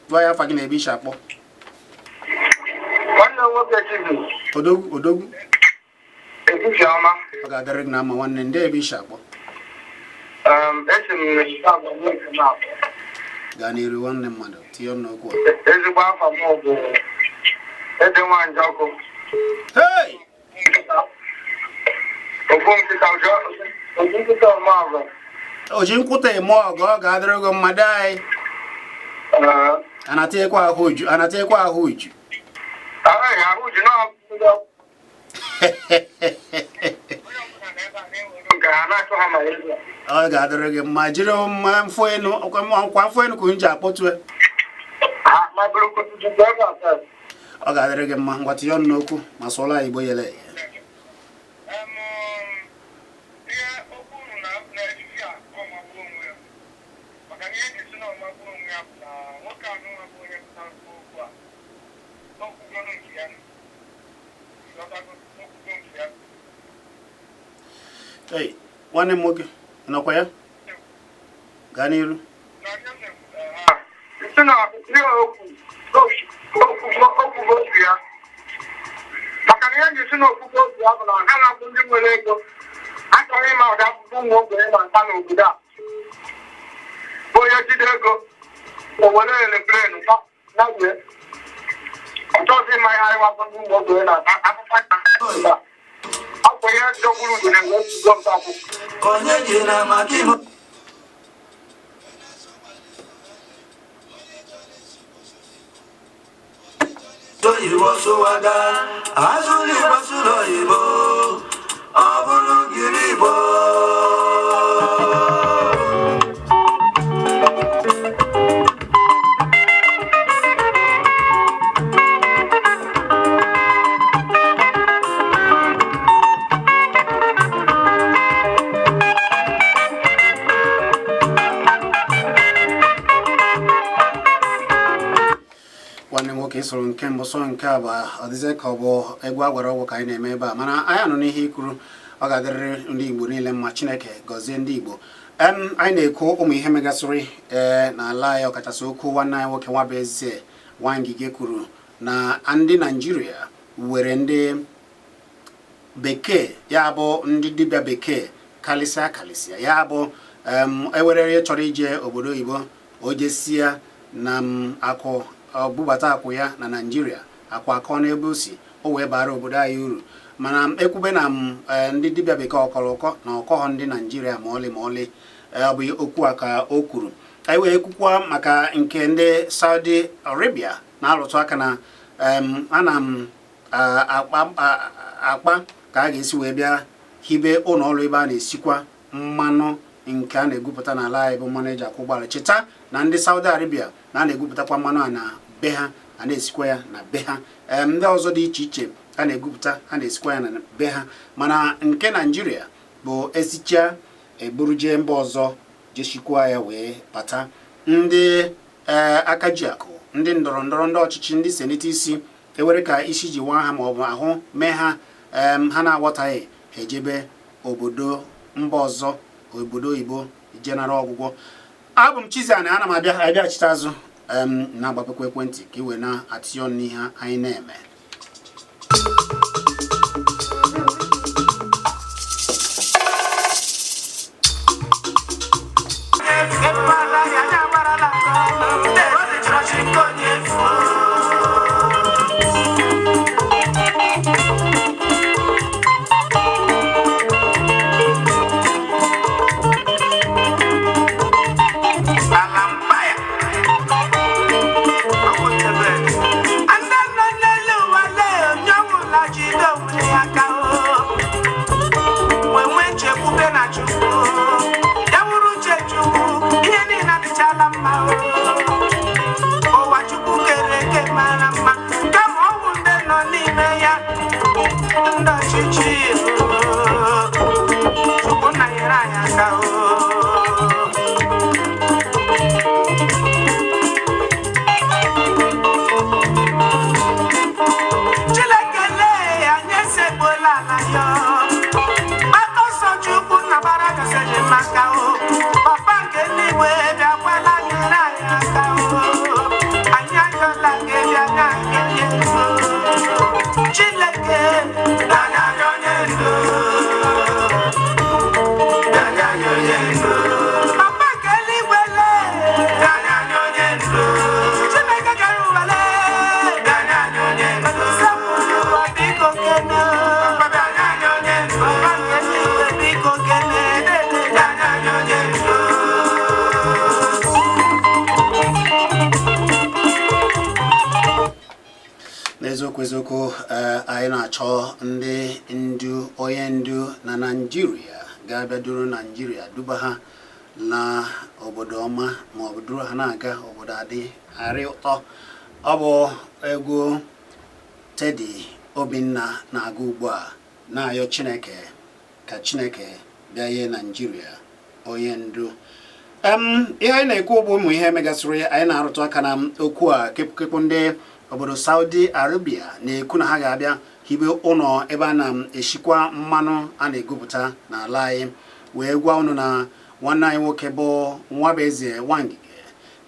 gwa ya afa gị na ebe ishi akpọ.
Nwanne m nwoke Chizi.
Odogwu, odogwu.
Ehihie ọma.
Ọ ga-adịrị gị na mma, nwanne. Ndị ebe ishi akpọ?
Esi m n'Chicago na-akpọ.
Gaa n'iru, nwanne mmadụ, tinye ọnụ n'okwu a.
Ezigbo afọ m bụ Eze Nwanjọkụ.
Hey!
Ogbu nkịta, ogbu nkịta ọmọgọ.
O ji nkwụta eme ọgọ. Ọ ga-adịrị gị mmadụ anyị. Anata ahụ uju, anata ahụ uju.
Ahụ uju na nke ha na-achọ ha ma ego.
Ọ ga-adịrị gị mma. Jiri mma mfụ enu kwa mfụ enu ka unu ji akpọtue.
Ha ma bụrụ kutu ebe a taa.
Ọ ga-adịrị gị mma. Ngwa, tinye ọnụ n'okwu ma sụọla anyị Igbo yele eye.
Ihe okwu unu na n'etiti a, ọ magbuo onwe ya, maka na ihe eji si na ọ magbuo onwe ya bụ na nwoke ahụ nwa bụ onye pụtara okwu a, okwugonu nke ya, ghọtago, okwugo nke ya.
Ei, nwanne m nwoke, ị nọkwa ya? Gaa n'iru.
Na ihe m na-ekwu, si na ihe okwu okwugo okwugo okwu ya, maka na ihe eji si na okwugo okwu ya bụ na ha na-abụ ndị nwere ego achọghị ịma ụdị akwụkwọ ụmụ ogbenye na-ata n'obodo a, bụ onye jide ego, o were aeroplane na wee ọchọzi ịma ihe anyị wapụ ndị ụmụ ogbenye na-ata akụkọ ya. Ọ bụ ihe jọgburu udene wee jigo ntakwụ.
Onye ji na maka ime oyibo sụwaga asụrụ Igbo, sụrụ oyibo, ọ bụrụ gịrị Igbo.
Nwanne m nwoke, soro nke mbụ, sọ nke a bụ ọ dịzie ka ọ bụ egwu agwara ọgwụ ka anyị na-eme ebe a, mana anyị anụ n'ihe ikwuru. Ọ ga-adịrịrị ndị Igbo niile mma. Chineke gọzie ndị Igbo. Anyị na-ekwu ụmụ ihe megasịrị ee n'ala anyị, ọkachasị okwu nwanne anyị nwoke Nwabueze Nwangige kwuru na ndị Naijiria were ndị bekee, ya bụ ndị dibịa bekee, kalịsịa kalịsịa, ya bụ ewere onye chọrọ ije obodo oyibo, o jesia na m akụ bubata akwụ ya na Naijiria, akwa akọ n'ebe o si, o wee bara obodo anyị uru. Mana ekwube na m ndị dibịa bekee ọkọrọ ụkọ na ọkọghọ ndị Naijiria ma ọlị ma ọlị. Ọ bụ okwu a ka o kwuru. Anyị wee kwukwa maka nke ndị Saudi Arabia na-arụtụ aka na ana m akpa ka a ga-esi wee bịa hibe ụlọ ọrụ ebe a na-esikwa mmanụ nke a na-egwupụta n'ala anyị, bụ mmanụ eji akwụ ụgbọala. Cheta na ndị Saudi Arabia na a na-egwupụtakwa mmanụ a na be ha, a na-esikwa ya na be ha. Ndị ọzọ dị iche iche a na-egwupụta, a na-esikwa ya na be ha, mana nke Naijiria bụ esicha, eburu jee mba ọzọ, jesikwa ya wee bata. Ndị ee aka ji akụ, ndị ndọrọ ndọrọ, ndị ọchịchị, ndị senate, isi ewere ka isi ji waa ha maọbụ ahụ mee ha, ha na-aghọtaghị, ha ejebe obodo mba ọzọ, obodo oyibo, jenara ọgwụgwọ. Abụ m Chiziani, ana m abịa abịachite azụ na-agbapekwa ekwentị ka i wee na-atinye ọnụ n'ihe anyị na-eme. N'eziokwu eziokwu, anyị na-achọ ndị ndu, onye ndu na Naịjirịa ga-abịa duru Naịjirịa duba ha na obodo ọma, ma ọ bụ duru ha na-aga obodo adị arị ụtọ. Ọ bụ egwu Teddy Obinna na-agụ ugbu a, na-ayọ Chineke ka Chineke bịa nye Naịjirịa onye ndu. Ihe anyị na-ekwu bụ ụmụ ihe megasịrị anyị na-arụtụ aka na okwu a. Kepụkepụ ndị obodo Saudi Arabia na-ekwu na ha ga-abịa hibe ụlọ ebe a na-eshikwa mmanụ a na-egwupụta n'ala anyị, wee gwa unu na nwanne anyị nwoke bụ Nwabueze Nwangige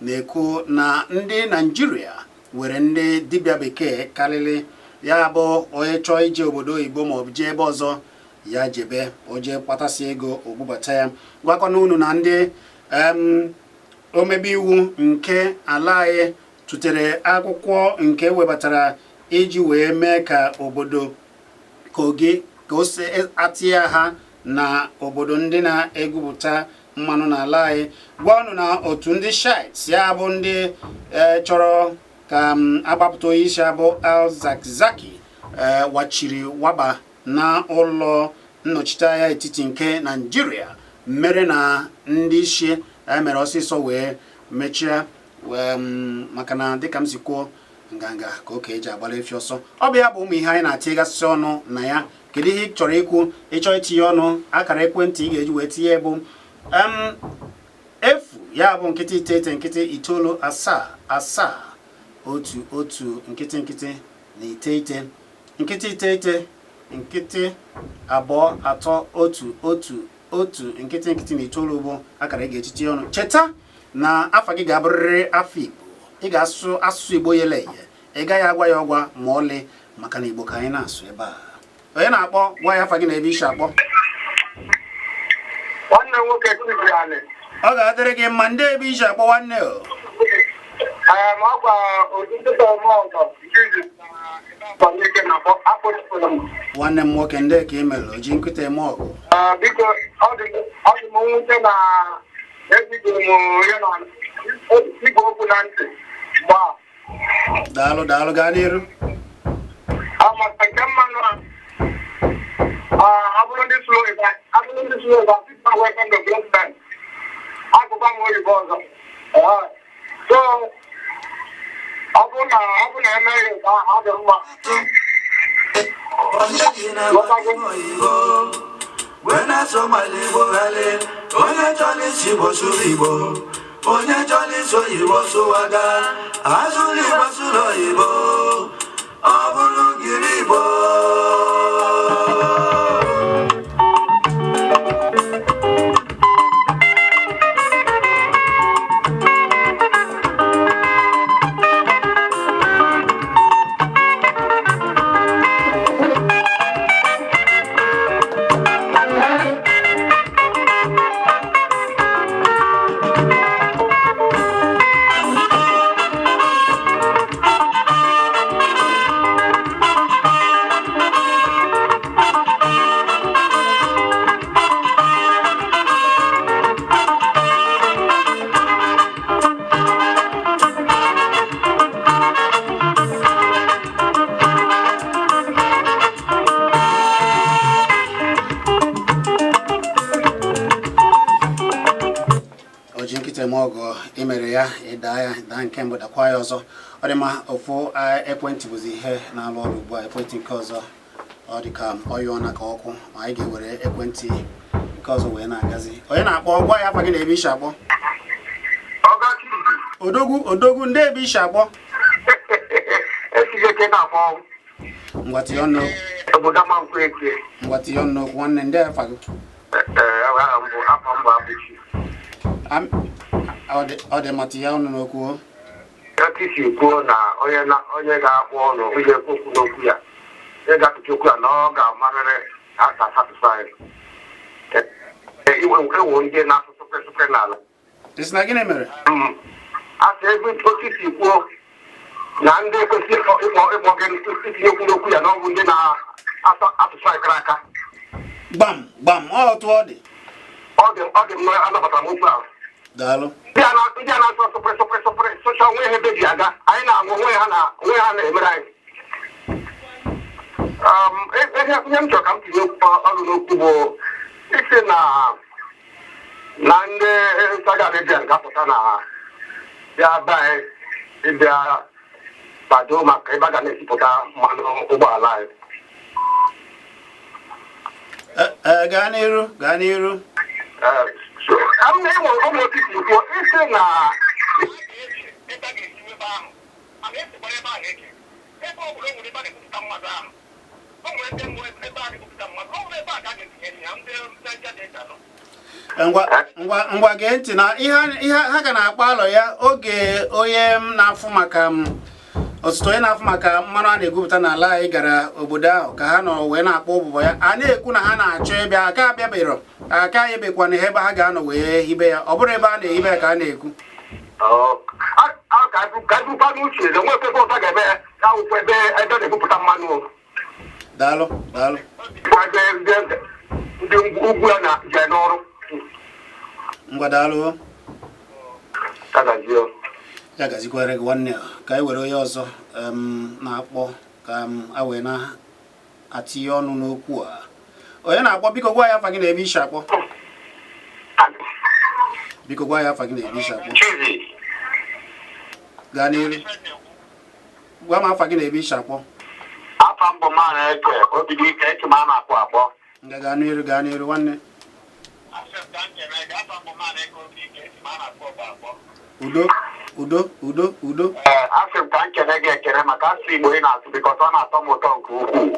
na-ekwu na ndị Naịjirịa nwere ndị dibịa bekee karịrị ya, bụ onye chọọ ije obodo oyibo ma ọ bụ jee ebe ọzọ, ya jebe, o jee kpatasị ego ogbubata ya. Gwakwana unu na ndị omebe iwu nke ala anyị tụtere akwụkwọ nke webatara iji wee mee ka obodo Kogi ka o si atịa ha na obodo ndị na-egwupụta mmanụ n'ala anyị. Gwa unu na otu ndị Shiites, ya bụ ndị chọrọ ka agbapụta onye isi abụ El-Zakzaky, wachiri waba na ụlọ nnọchiteanya etiti nke Naịjirịa, mere na ndị isi mere ọsịsọ wee mechie, maka na dịka m si kwuo, nganga ka oke eji agbara efi ọsọ. Ọ bụ ya bụ ụmụ ihe anyị na-atịgasị ọnụ na ya. Kedu ihe ị chọrọ ikwu, ịchọ itinye ọnụ? Akara ekwentị ị ga-eji wee tinye bụ 0, ya bụ 0 9 0 9 7 7 1 1 0 0 na 9 0 9 0 2 3 1 1 1 0 0 na 9 bụ akara ị ga-eji tinye ọnụ. Cheta na afa gị ga-abụrịrị afa Igbo. Ị ga-asụ asụsụ Igbo yele eye, ị gaghị agwa ya ọgwa ma ọlị, maka na Igbo ka anyị na-asụ ebe a. Onye na-akpọ, gwa ya afa gị na ebe isi akpọ.
Nwanne m nwoke Chiziani.
Ọ ga-adịrị gị mma. Ndị ebe isi akpọ, nwanne o?
Ọkwa otu nkịta ome ọzọ nke izizi na ike na akpọchipụrụ m.
Nwanne m nwoke, ndị ka ị mere o ji nkịta eme ọgụ?
Biko, ọ dị m mwute na ebidoro m ihe na igwe okwu na ntị mgbe a.
Daalụ, daalụ, gaa n'iru.
Maka nke mmanụ a, abụrụ ndị sụrụ oyibo, abụrụ ndị sụrụ oyibo, asịkwa welcome development, akụkọ m oyibo ọzọ. So ọ bụrụ na emeghị nke ahụ, ọ dị mma.
Onye ji na oyibo wee na-asụ mala Igbo ghali, onye chọrọ isi Igbo sụrụ Igbo, onye chọrọ isi oyibo sụwaga, asụrụ Igbo sụrụ oyibo, ọ bụrụ ngiri Igbo.
Omeọgọ imere ya ịda ya daa nke mbụ, dakwa ya ọzọ. Ọ dị mma. Ofu ekwentị bụzi ihe na-alụ ọrụ ugbu a. Ekwentị nke ọzọ, ọ dị ka ọ yụọ na ka ọkụ, ma anyị ga-ewere ekwentị nke ọzọ wee na-agazi. Onye na-akpọ, gwa ya afa gị na ebe ishi akpọ. Odogwu, odogwu, ndị ebe ishi akpọ?
Esighị eke na-akpọ.
Ngwa, tinye ọnụ.
Obodo Amankwọ Eke.
Ngwa, tinye ọnụ n'okwu, nwanne. Ndị afa gị?
Ee, aha m bụ, afọ m bụ Abụchi.
Ọ dị mma, tinye ọnụ n'okwu o.
Etu isi kwuo na onye na onye ga-akpọ ọnụ, onye ekwu okwu n'okwu ya, onye ga-atụchi okwu ya na ọ ga-amarịrị asa asụsụ anyị. Ewu ndị na-asụ sụpịrị sụpịrị n'ala.
Ị sị na gịnị mere?
Asị ebe otu isi kwuo na ndị kwesịrị ịkpọ gị itinye okwu n'okwu ya na ọ bụ ndị na-asụ asụsụ anyị kara aka.
Gbam gbam, ọ otu ọ dị.
Ọ dị mma, anabatara m okwu ahụ.
Daalụ.
Ndị a na-asụ sụpịrị sụpịrị sụpịrị sụcha onwe ha ebe ji aga anyị na-anwụ onwe ha na onwe ha na-emere anyị. Ihe m chọrọ ka m tinye okwu ọnụ n'okwu bụ isi na ndị Saudi Arabia ga-apụta na bịa be anyị ịbịa kwado maka ebe a ga na-esipụta mmanụ ụgbọala anyị.
Ee, gaa n'iru, gaa n'iru.
Ee, so, m na-enwe ụmụ otiti kwuo isi na
ebe a ga-esi ebe ahụ a na-esekwara ebe ahụ eke ebe ọ bụla o nwere ebe a na-ekwupụta mmadụ ahụ, o nwere ndị nwe ebe a na-ekwupụta mmadụ, ọ bụrụ ebe a ka a ga-etinye ya ndị Niger Delta nọ.
Ngwa ngwa ngwa, gee ntị na ihe ha ga na-akpọ alọ ya oge onye m na-afụ maka m osote onye na-afụ maka mmanụ a na-egwupụta n'ala anyị gara obodo ahụ ka ha nọ wee na-akpọ ụbụbọ ya. A na-ekwu na ha na-achọ ịbịa aka abịabero aka ebekwana ebe ha ga-anọ wee hibe ya. Ọ bụrụ ebe a na-ehibe ya ka a na-ekwu.
Ọ, ka ebukwa n'uche na onwe ebe ọzọ ga-eme ya awụkwa ebe na-ebupụta mmanụ o.
Daalụ, daalụ.
Kwa ebe ndị ugwu ya na je n'ọrụ.
Ngwa, daalụ.
Tagazie.
Ya gazikwere gị, nwanne. Ka anyị were onye ọzọ na-akpọ ka m a wee na-atinye ọnụ n'okwu a. Onye na-akpọ, biko gwa ya afa gị na ebe ishi akpọ. Biko gwa ya afa gị na ebe ishi akpọ.
Chizi.
Gaa n'iru, gwa m afa gị na ebe ishi akpọ.
Afa mbụ m na-eke obi dị ike echi ma a na-akpọ akpọ.
Nga, gaa n'iru, gaa n'iru, nwanne.
Asị m ka m kene gị, afa mbụ m na-eke obi ike esi ma a na-akpọ ọgba akpọ.
Udo, udo, udo, udo.
Ee, asị m ka m kene gị ekele maka asụsụ Igbo ị na-asụ, because ọ na-atọ m ụtọ nke ukwuu.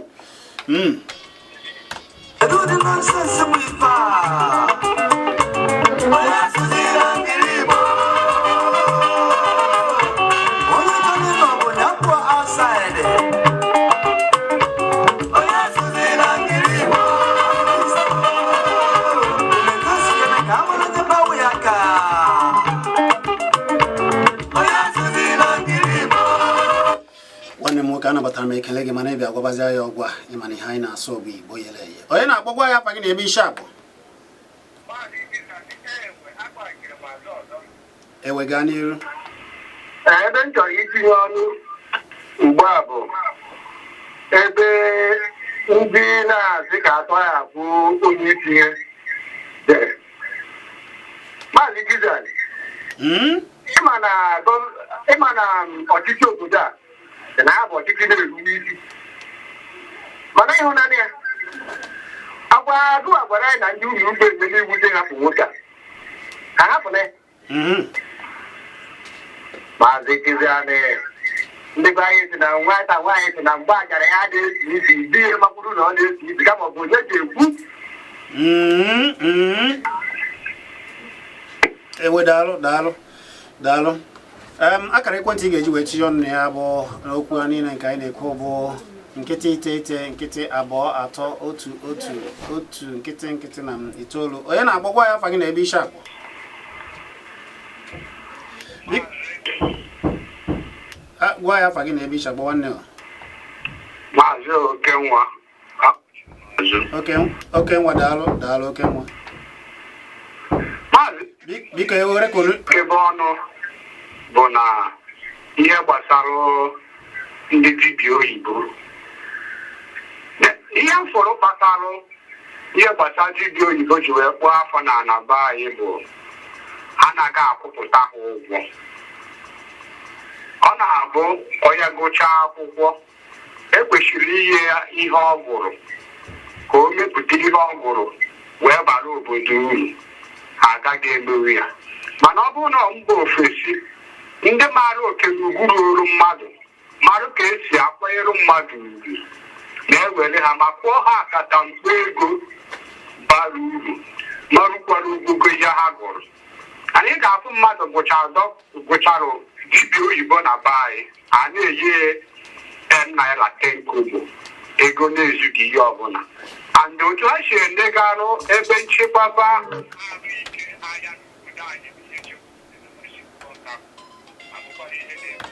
Kedu ụdị nonsense bụ ife a? Onye asụziri ngiri Igbo. Onye chọrọ ịnọ bụ ya pụọ outside. Onye asụziri ngiri Igbo. Emegosikene ka amara onye gbawu ya ka. Onye asụziri ngiri Igbo.
Nwanne m nwoke, anabatara m ekele gị, mana ịbịa gwabazia ya ọgwụ a. Ịma na ihe anyị na-asụ bụ Igbo yere eye. Onye na-akpọ, gwa ya afa gị na ebe ishi akpọ.
Maazị Idris, enwe akpachiri m azụ ọzọ.
Ewe, gaa n'iru.
Ee, ebe m chọrọ itinye ọnụ ugbu a bụ ebe ndị na-asị ka atọ ya bụ onye isi ihe dere. Maazị Gizan, ịma na ọchịchị obodo a dị na ya bụ ọchịchị na-eru n'isi, mana ịhụnanya ya agwa agụwa gwara anyị na ndị ụlọ ugbo emere iwu dị hapụ nwoke a ha hapụna ya. Maazị Chiziani, ndị be anyị si na nwata nwaanyị si na mgbe ajara ya na-esi isi di ya makwuru na ọ na-esi isi, kama ọ bụ onye ga-ekwu.
Ewe, daalụ, daalụ, daalụ. Akara ekwentị ị ga-eji wee tinye ọnụ na ya bụ n'okwu a niile nke anyị na-ekwu bụ 0 9 0 2 3 1 1 1 0 0 na 9. Onye na-agbakwa ya afa gị na ebe isi akpọ. Gwa ya afa gị na ebe isi akpọ, nwanne o.
Maazị Okenwa.
Oke, oke nwa, daalụ, daalụ, oke nwa.
Maazị
Biko ewere ka olu
ebe ọnụ bụ na ihe gbasara ndị dibịa oyibo, ihe m fụrụ kpatalụ ihe gbasara dibịa oyibo ji wee kpụọ afọ na ana be anyị bụ Anaghị akwụpụta ha ụgwọ. Ọ na-abụ onye gụchaa akwụkwọ, ekwesịrị inye ya ihe ọ gụrụ ka o mepụta ihe ọ gụrụ wee bara obodo uru. Ha agaghị emewu ya. Mana ọ bụrụ na mba ofesi, ndị maara oke na ugwu ruoro mmadụ, marụ ka esi akwanyere mmadụ ugwu, na-ewere ha ma kwụọ ha akatamkpo ego bara uru, marukwara ogogo ihe ha gụrụ. Anyị ga-afụ mmadụ gụchara dibịa oyibo na be anyị, a na-enye 10 naira, 10 kobo, ego na-ezughị ihe ọbụla. And otu ha si enegarụ ebe nchekwaba ahụike anya n'obodo anyị bụ ihe chekwara abụkwara ihe na-eme.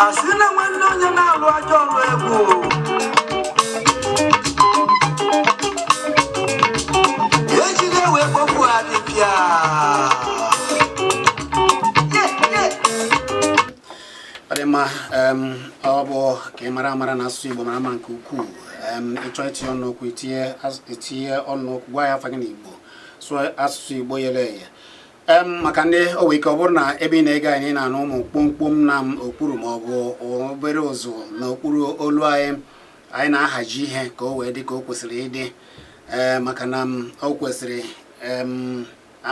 Asị na nwanne onye na-alụ ajọ ọlụ egwu ejiri ewe kpọpụ adịpịa.
Ọ dị mma. Ọ bụ ka ị mara amara na asụsụ Igbo mara mma nke ukwuu. Ịchọ itinye ọnụ okwu, itinye ọnụ okwu, gwa ya afa gị n'Igbo, sụọ asụsụ Igbo yere eye. Maka ndị o nwere ike ọ bụrụ na ebe ị na-ege anyị na-anụ ụmụ kpomkpom na okpuru ma ọ bụ obere ụzụ n'okpuru olu anyị, anyị na-ahazi ihe ka o wee dị ka o kwesịrị ịdị, ee, maka na o kwesịrị,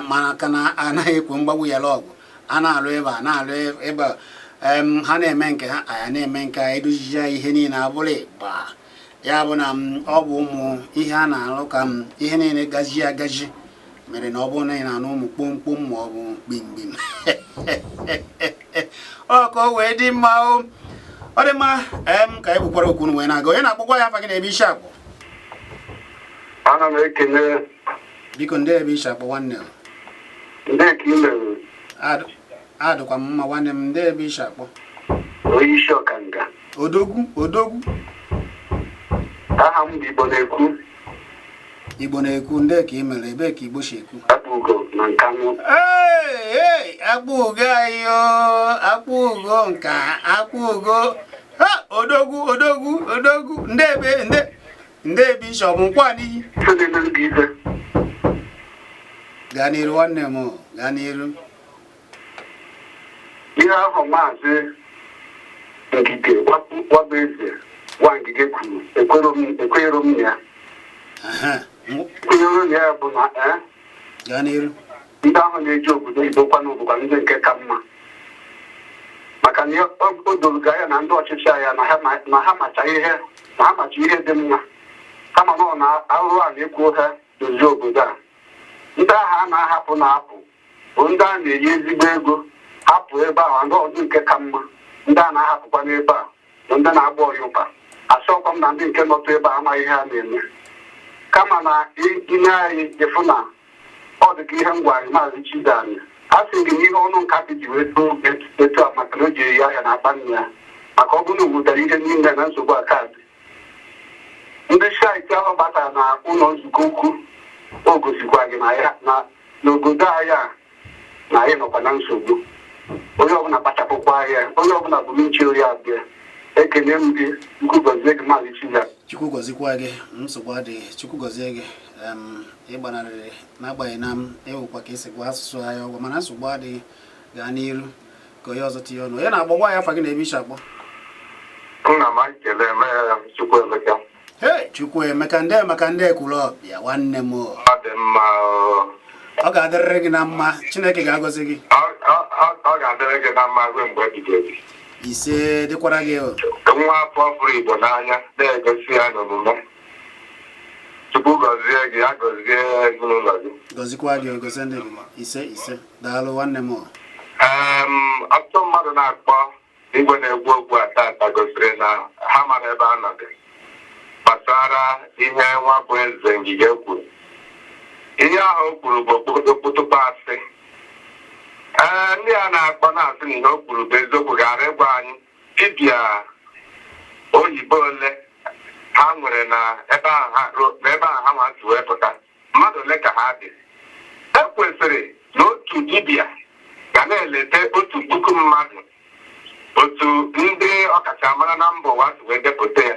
maka na anaghị ekwe mgbagbu yara ọgụ. A na-alụ ebe a, na-alụ ebe a, ha na-eme nke ha, anyị na-eme nke anyị, edozicha ihe niile abụrụ ịgba. Ya bụ na ọ bụ ụmụ ihe a na-alụ ka m ihe niile gaji agaji mere na ọ bụrụ na ị na-anụ ụmụ kpomkpom ma ọ bụ gbimgbim, ọ ka o wee dị mma. O ọ dị mma. Ka anyị gbukwara okwu wee na-aga. Onye na-akpọkwa ya, afa gị na ebe isi akpọ?
Ana m ekele.
Biko, ndị ebe isi akpọ, nwanne m?
Ndị ka ị mere?
Adịkwa m mma, nwanne m. Ndị ebe isi akpọ?
Onye isi ọkanga.
Odogwu, odogwu.
Aha m bụ Igbo na-ekwu.
Igbo na-ekwu, ndị ka ị mere? Ebee ka Igbo si ekwu?
Akpụ Ugo na Nkanụ.
Ee, akpụ ugo anyị o, akpụ ugo nka, akpụ ugo ha, odogwu, odogwu, odogwu. Ndị ebe, ndị ebe isi, ọ bụ nkwa n'iyi?
Ife na-emerụ gị ife.
Gaa n'iru, nwanne m, gaa n'iru.
Ihe ahụ Maazị Ngige Wabụ Eze nwa Ngige kwuru, ekwenyere m ya. Ekwenyere m ya bụ na
Gaa n'iru.
Ndị ahụ na-eji obodo oyibo kwanụ bụkwa ndị nke ka mma, maka na o doro gị anya na ndị ọchịchị anya na ha macha ihe, na ha macha ihe dị mma, kama na ọ na arụrụ a na-ekwu ha dozie obodo a. Ndị ahụ a na-ahapụ na-apụ bụ ndị a na-enye ezigbo ego hapụ ebe ahụ, ndị ọzọ nke ka mma. Ndị a na-ahapụkwa n'ebe a bụ ndị na-agba ọya ụka. Asọkwa m na ndị nke nọtụ ebe a amaghị ihe ha na-eme, kama na ine anyị ịfụ na ọ dị ka ihe m gwara gị, Maazị Chizani, a sị gị na ihe ọnụ nkapị ji wee too etu a, maka na o ji eyi ahịa na akpa nne ya, maka ọ bụrụ na o wutara ihe niile na nsogbu a kaadị ndị shaiti ahụ batara na ụlọ nzukọ ukwu, o gosikwa gị na ya na n'obodo anyị a na anyị nọkwa na nsogbu. Onye ọbụla kpachapụkwa ahịa, onye ọbụla bụrụ nche ya abịa. Ekene m gị, Chukwu gọzie gị, Maazị Chizani.
Chukwu gọzikwa gị. Nsogbu adịghị, Chukwu gọzie gị. Ịgbanarịrị n'agbanyeghị na m ewukwa ka esi gwa asụsụ anyị ọgwụ, mana nsogbu adịghị. Gaa n'iru ka onye ọzọ tinye ọnụ. Onye na-akpọ, gwa ya afa gị na ebe isi akpọ.
Nna m, ekele m, Chukwuemeka.
Hey, Chukwuemeka, ndị maka ndị ekwuru ọbịa, nwanne m o.
Ọ dị mma o.
Ọ ga-adịrịrị gị na mma, Chineke ga-agọzi gị.
Ọ ga-adịrị gị na mma ruo mgbe ebighị ebi.
Ise, dịkwara gị o.
Nwa afọ fụrụ Igbo n'anya na-egosi ya n'omume. Chukwu gọzie. gọzie gị, ya gọzie ezinụlọ gị.
Gọzikwa gị, gozie ndị gị. Ise, ise, daalụ nwanne m o.
Ọtụtụ mmadụ na-akpọ igwe na-ekwu okwu a tata gosiri na ha mara ebe a nọdị gbasara ihe nwa bụ eze Ngige kwuru. Ihe ahụ o kwuru bụ okpotokpo asị. Ee, ndị a na-akpọ na-asị na ihe o kwuru bụ eziokwu gara ịgwa anyị dibịa oyibo ole ha nwere na ebe ahụ ha n'ebe ahụ ha nwa si wee pụta, mmadụ ole ka ha dị. E kwesịrị na otu dibịa ga na-eleta 1,000 mmadụ, otu ndị ọkachamara na mba ụwa si wee depụta ya.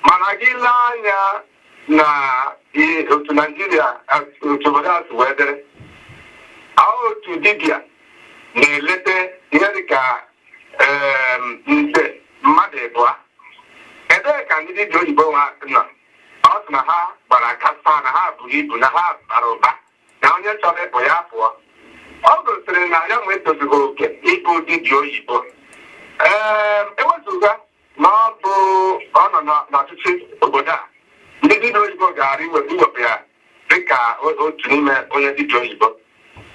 Mana gị lee anya na otu Naijiria, otu obodo a si wee dịrị, otu dibịa na-eleta ihe dịka nde mmadụ 2. Ebee ka ndị dibịa oyibo nwa nọ? Ọ sị na ha gbara kasa, na ha buru ibu, na ha bara ụba, na onye chọrọ ịpụ ya pụọ. Ọ gosiri na ya nwe etozughị oke ịbụ dibịa oyibo. Ee, ewezụga na ọ bụ ọ nọ n'ọchịchị obodo a, ndị dibịa oyibo gara iwepụ ya dịka otu n'ime onye dibịa oyibo.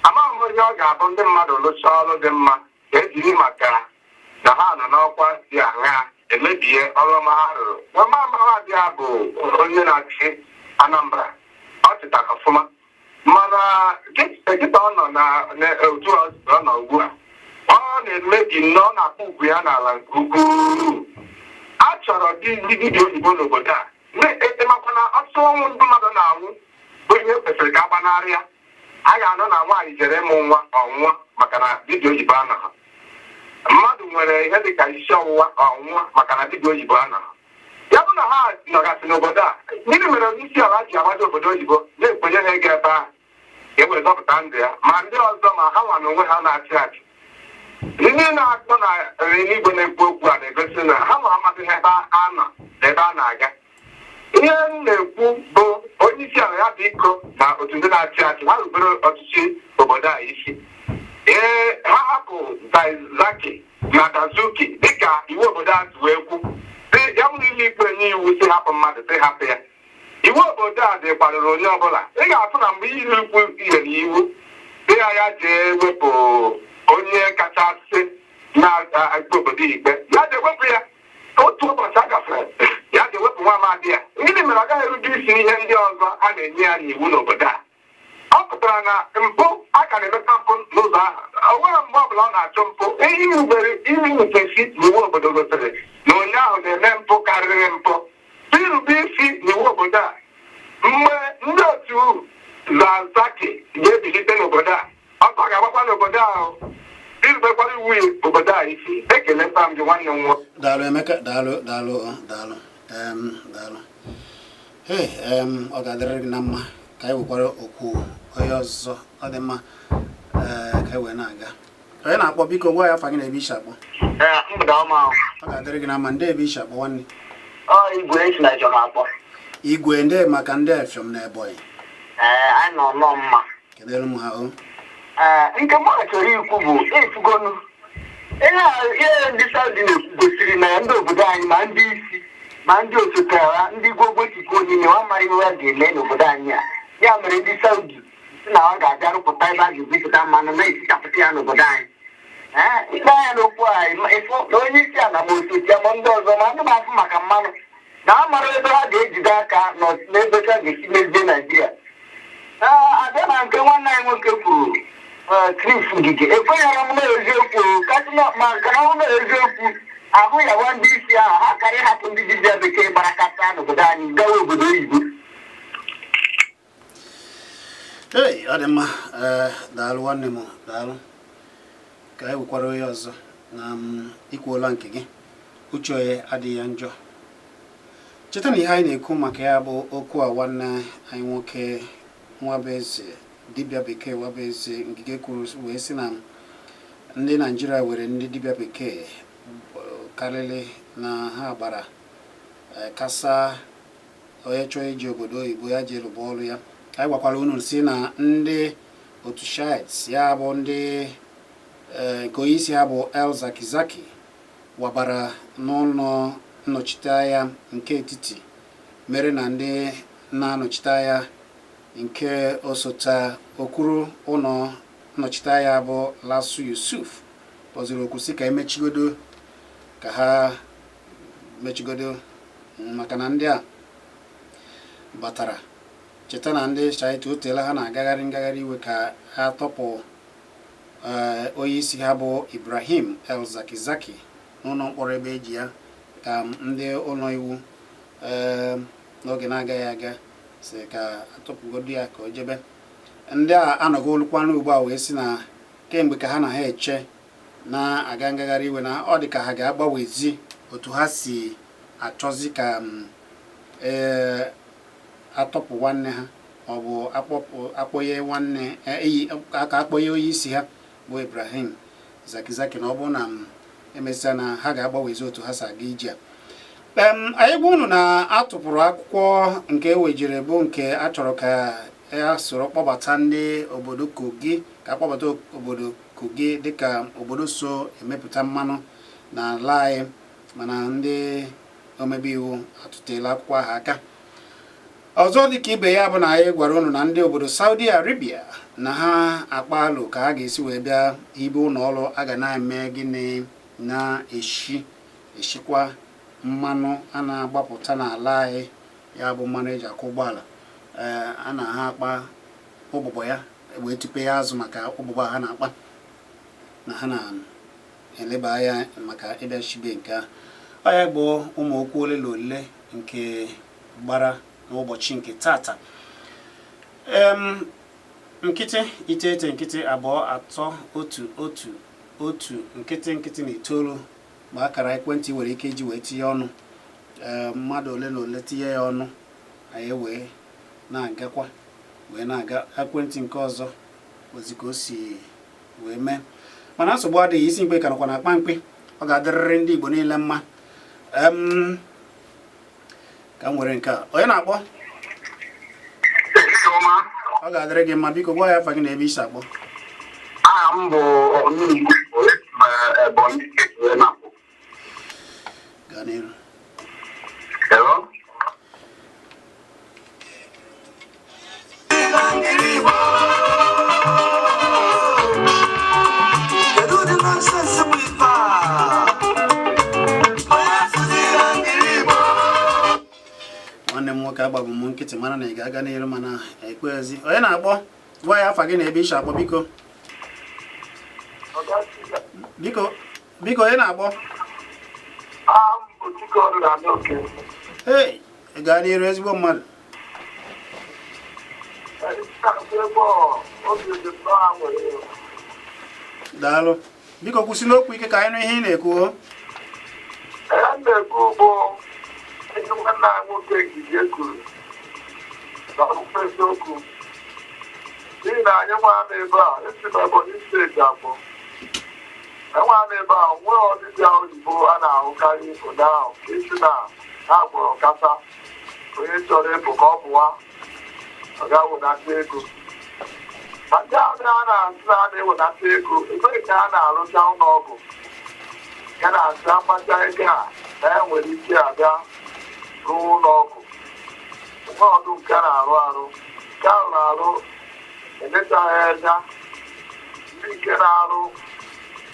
Amaghị m ihe ọ ga-abụ ndị mmadụ lụchaa ọrụ dị mma ka ejiri maka na ha nọ n'ọkwa dị aṅaa emebie ọrụ ọma ha rụrụ. Ọma ya bụ onye na-achị Anambra, ọ chịtara ọfụma, mana kịta ọ nọ na otu ọ nọ ugbu a, ọ na-emebi nnọọ, ọ na-akpọ ugwu ya n'ala nke ukwuu. A chọrọ ndị dibịa oyibo n'obodo a, makwa na ọtụtụ ọnwụ ndị mmadụ na-anwụ bụ ihe kwesịrị ka a gbanarị ya. A ga-anọ na nwaanyị jere ịmụ nwa, ọnwụọ maka na dibịa oyibo anọghị. Mmadụ nwere ihe dịka isi ọwụwa, ọnwụọ maka na dibịa oyibo anọghị. Ya bụ na ha nọgasị n'obodo a, gịnị mere onye isi ala ji agbaja obodo oyibo na-ekwenye ha ịga ebe ahụ ka e were zọpụta ndụ ya, ma ndị ọzọ, ma ha nwa na onwe ha na-achị achị? Ndị na-akpọ na eluigwe na-ekwu okwu a na-egosi na ha nwa amadịghị ebe a nọ na ebe a na-aga. Ihe m na-ekwu bụ, onye isi ala ya biko na otu ndị na-achị achị ha rubere ọchịchị obodo a isi. Ee, ha hapụ Zaki na Dazuki dịka iwu obodo a si wee kwu. Ya bụrụ ụlọ ikpe nye iwu si hapụ mmadụ, si hapụ ya. Iwu obodo a dị kwadoro onye ọbụla. Ị ga-afụ na mgbe ilu ikwu nyere iwu dị ya, ya jee wepụ onye kachasị na-ikpe obodo ikpe, ya jee wepụ ya. Otu ụbọchị a gafere, ya jee wepụ nwa amadi ya. Gịnị mere ọ gaghị erube isi n'ihe ndị ọzọ a na-enye ya n'iwu n'obodo a? Ọ pụtara na mpụ a ka na-emeta mpụ n'ụzọ ahụ, o nwere mgbe ọbụla ọ na-achụ mpụ. Ihe irubere irute isi n'iwu obodo gosiri na onye ahụ na-eme mpụ karịrị mpụ. Irube isi n'iwu obodo a, mgbe ndị otu Zazaki ga-ebilite n'obodo a, ọkọ ga-agbakwa n'obodo ahụ, irubekwara iwu obodo a isi. Ekelekwa m gị, nwanne m nwoke.
Daalụ Emeka, daalụ, daalụ, daalụ, daalụ. Hey, ọ ga-adịrịrị gị na mma. Ka anyị nwekwara okwu onye ọzọ. Ọ dị mma. Ee, ka anyị wee na-aga. Onye na-akpọ, biko gwa ya afa gị na ebe ishi akpọ.
Mgbede ọma.
Ọ ga-adịrị gị na mma. Ndị ebe ishi akpọ, nwanne?
Ọ Igwe esi na Ijọm akpọ.
Igwe, ndị maka ndị Efiọm na Ebonyi?
Ee, anyị nọ nọ mma.
Kedere m ha o.
Ee, nke mụ chọrọ ikwu bụ efugonu ihe a, ihe ndị Saudi na-ekwu gosiri na ndị obodo anyị, ma ndị isi ma ndị osote ha, ndị gwogwo niile, ha mara ihe ha ga-eme n'obodo anyị a. Ya mere ndị Saudi si na ọ ga-abịa rụpụta ebe a ga-ebupụta mmanụ na-esichapụta ya n'obodo anyị. Ee, ile anya n'okwu a, ịfụ na onye isi ala ma osote ya ma ndị ọzọ ma ndị na-afụ maka mmanụ na ha mara ebe ha ga-ejide aka n'ebe ha ga-esi mezie Naijiria. Ee, abịa na nke nwanne anyị nwoke kwuru, Chris Ngige, ekwenyere m na eziokwu kasị ma nke na ọ na eziokwu ahụ yawa ndị isi ahụ ha karịa ịhapụ ndị dibịa bekee gbara kasa n'obodo anyị gawa obodo oyibo.
Ei, ọ dị mma. Ee, daalụ nwanne m, daalụ. Ka anyị nwekwara onye ọzọ na ikwuola nke gị, uche onye adịghị ya njọ. Cheta na ihe anyị na-ekwu maka ya bụ okwu a nwanne anyị nwoke Nwabueze, dibịa bekee Nwabueze Ngige kwuru wee sị na ndị Naijiria nwere ndị dibịa bekee karịrị na ha gbara kasa. Onye chọọ iji obodo oyibo, ya ji rụba ọrụ ya. Anyị gwakwara unu si na ndị otu Shiites, ya bụ ndị nke onye isi ha bụ El Zakizaki, wabara n'ụlọ nnọchiteanya nke etiti mere na ndị na-anọchite anya nke osote okwuru ụlọ nnọchite anya bụ Lasu Yusuf kpọziri okwu sị ka emechigodo ka ha mechigodo maka na ndị a batara. Cheta na ndị Shiite o teela ha na-agagharị ngagharị iwe ka ha tọpụ onye isi ha bụ Ibrahim El Zakzaky n'ụlọ mkpọrọ ebe eji ya, ka ndị ụlọ iwu n'oge na-agaghị aga sị ka atọpụgodu ya ka o jebe. Ndị a anọgo olukwanụ ugbu a wee sị na kemgbe ka ha na ha eche na-aga ngagharị iwe, na ọ dị ka ha ga-agbanwezi otu ha si achọzi ka ee atọpụ nwanne ha, ọ bụ akpọnye nwanne eyi ka akpọnye onye isi ha bụ Ibrahim Zakzaky, na ọ bụrụ na emesịa na ha ga-agbanwezi otu ha si aga ije a. Anyị gwa unu na atụpụrụ akwụkwọ nke ewejere bụ nke a chọrọ ka a soro kpọbata ndị obodo Kogi, ka akpọbata obodo Kogi dịka obodo so emepụta mmanụ n'ala anyị, mana ndị omebe iwu atụtela akwụkwọ ahụ aka. Ọzọ dịka ibe ya bụ na anyị gwara unu na ndị obodo Saudi Arabia na ha akpa alo ka ha ga-esi wee bịa hibe ụlọ ọrụ a ga na-eme gịnị, na-eshi eshikwa mmanụ a na-agbapụta n'ala anyị, ya bụ mmanụ eji akwọ ụgbọala. Ee, a na ha akpa ụbụbọ ya wee tupe ya azụ maka ụbụbọ a ha na-akpa, na ha na-eleba anya maka ịbịa shibe nke ahụ. Ọ ya bụ ụmụ okwu ole na ole nke gbara n'ụbọchị nke tata. 0 9 0 2 3 1 1 1 0 0 9 bụ akara ekwentị nwere ike iji wee tinye ọnụ. Ee, mmadụ ole na ole tinye ya ọnụ, anyị wee na-agakwa wee na-aga. Ekwentị nke ọzọ ozi ka o si wee mee, mana nsogbu adịghị. Isi mkpe ka nọkwa na akpa mkpi, ọ ga-adịrịrị ndị Igbo niile mma. Ka m were nke a. Onye na-akpọ? Ọ ga-adịrị gị mma. Biko gwa ya afa gị na ebe i si akpọ.
Aha m bụ Ọnụigwe, Ebonyi Steeti wee na-akpọ.
Gaa n'iru.
Hello?
Kedu ụdị nonsense bụ ife a? Onye asụsụ Igbo.
Nwanne m nwoke, agbabụ m nkịtị mara na ị ga-aga n'iru, mana ekweghịzi. Onye na-akpọ? Gwa ya afa gị na ebe i si akpọ, biko. Biko, biko, onye na-akpọ? Hey, gaa n'iru, ezigbo mmadụ. Daalụ. Biko kwụsị n'okwu ike ka anyị nụ ihe ị na-ekwu o.
Ihe m na-ekwu bụ ihe nwanne anyị nwoke Ngige kwuru na ọbụkwa eziokwu, n'ihi na anyị nwa na ebe a esi m Ebonyi Steeti akpọ enwe na ebe a nwee ọdịbịa oyibo a na-ahụkarị ụda ahụ ka isi na ha gbọrọ kasa onye chọrọ ịpụ ka ọ pụwa, ọ ga-awenata ego. Ma ndị ahụ a na-asị na a na-ewenata ego, ebee ka a na-arụcha ụlọ ọgwụ ya na-asị akpacha ego a na ya nwere ike abịa rụọ ụlọ ọgwụ? Nwe ọdụ nke a na-arụ arụ, nke a rụrụ arụ emechaghị anya, ndị nke na-arụ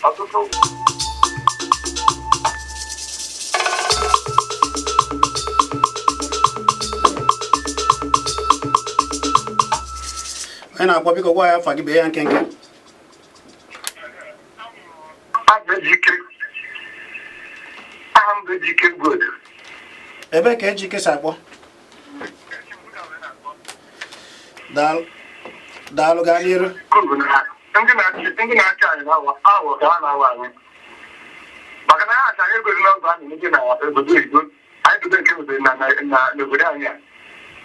ọtụtụ.
Onye na-akpọ? Biko gwa ya afa gị, bee ya nkenke.
Aha m bụ Ejike Good.
Ebee ka Ejike si akpọ? Daalụ, gaa n'iru.
Ndị na-achị anyị na-awa awọ ka ha na-awa anyị, maka na ha achara ego dị n'ọgụ a na-emeje na obodo oyibo. Anyị dobe nke obodo na n'obodo anyị a,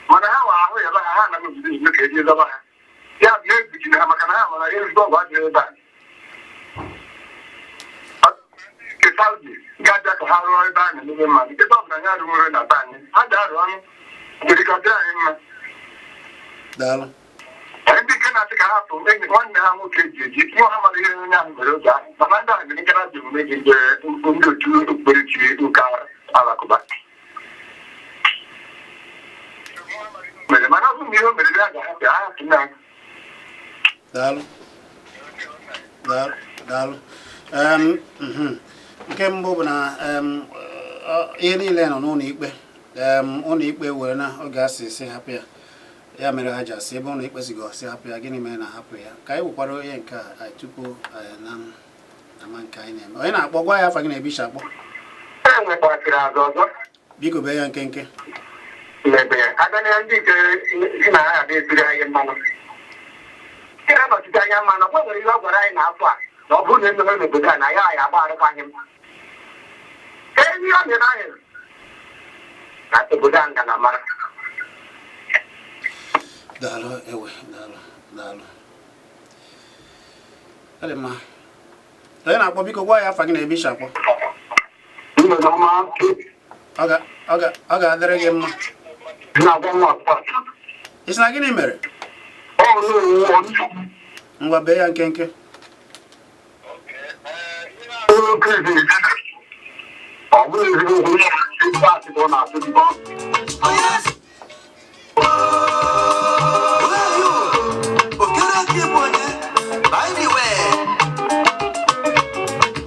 mana ha wa ahụ ya ha ha na obodo oyibo ka eji zọba ha. Ya bụ na egwu ji ha, maka na ha mara ezigbo ọgwụ adịghị ebe a. Nke Saudi ga-abịa ka ha rụọ ebe a na-emebe mmanụ, ebe ọ bụ na anyị arụnwere na be anyị, ha ga-arụ ọnụ kedu ka ọ dịrị anyị mma.
Daalụ.
Ndị nke na-asị ka ha hapụ enyi nwanne ha nwoke eji eji nwa ha mara ihe onye ahụ mere oge ahụ, mana ndị ahụ mere ji omume gị ndị ndị otu okpukperechi ụka alakụba. na ihe o meriri ya ga-ahapụ ya ahapụ ya.
Daalụ, daalụ, daalụ. Nke mbụ bụ na ihe niile nọ n'ụlọ ikpe. Ụlọ ikpe were na oge a sị hapụ ya, ya mere ha ji asị ebe ụlọ ikpe si gọsị hapụ ya, gịnị mere na hapụ ya? Ka anyị wekwara onye nke a tupu na ama nke anyị na-eme. Onye na-akpọ, gwa ya afa gị na ebe ishi akpọ.
E nwekwasịrị azụ ọzọ.
Biko, bee ya nkenke.
Mgbe abịa na ndị nke si na ha ga esiri anyị mmanụ, ndị na-anọchite anya mmanụ, ọ nwere ihe ọ gwara anyị n'afọ a na ọ bụrụ na emeghe n'obodo a na ya anyị agba arụkwaghị m. Ee, ihe ọ nyere anyị na obodo a nga na mara.
Daalụ, ewe, daalụ, daalụ. Ọ dị mma. Onye na-akpọ, biko gwa ya afa gị na ebe ishi akpọ.
Mgbede ọma.
Ọ ga-adịrị gị mma.
Na-agwa nwa.
Ị sị na gịnị mere?
Ọ na-ewu.
Ngwa, bee ya nkenke.
Ọ bụrụ ezigbo okwu, ezigbo asị ka ọ na-asụ gị.
Okereke bụ onye by the way.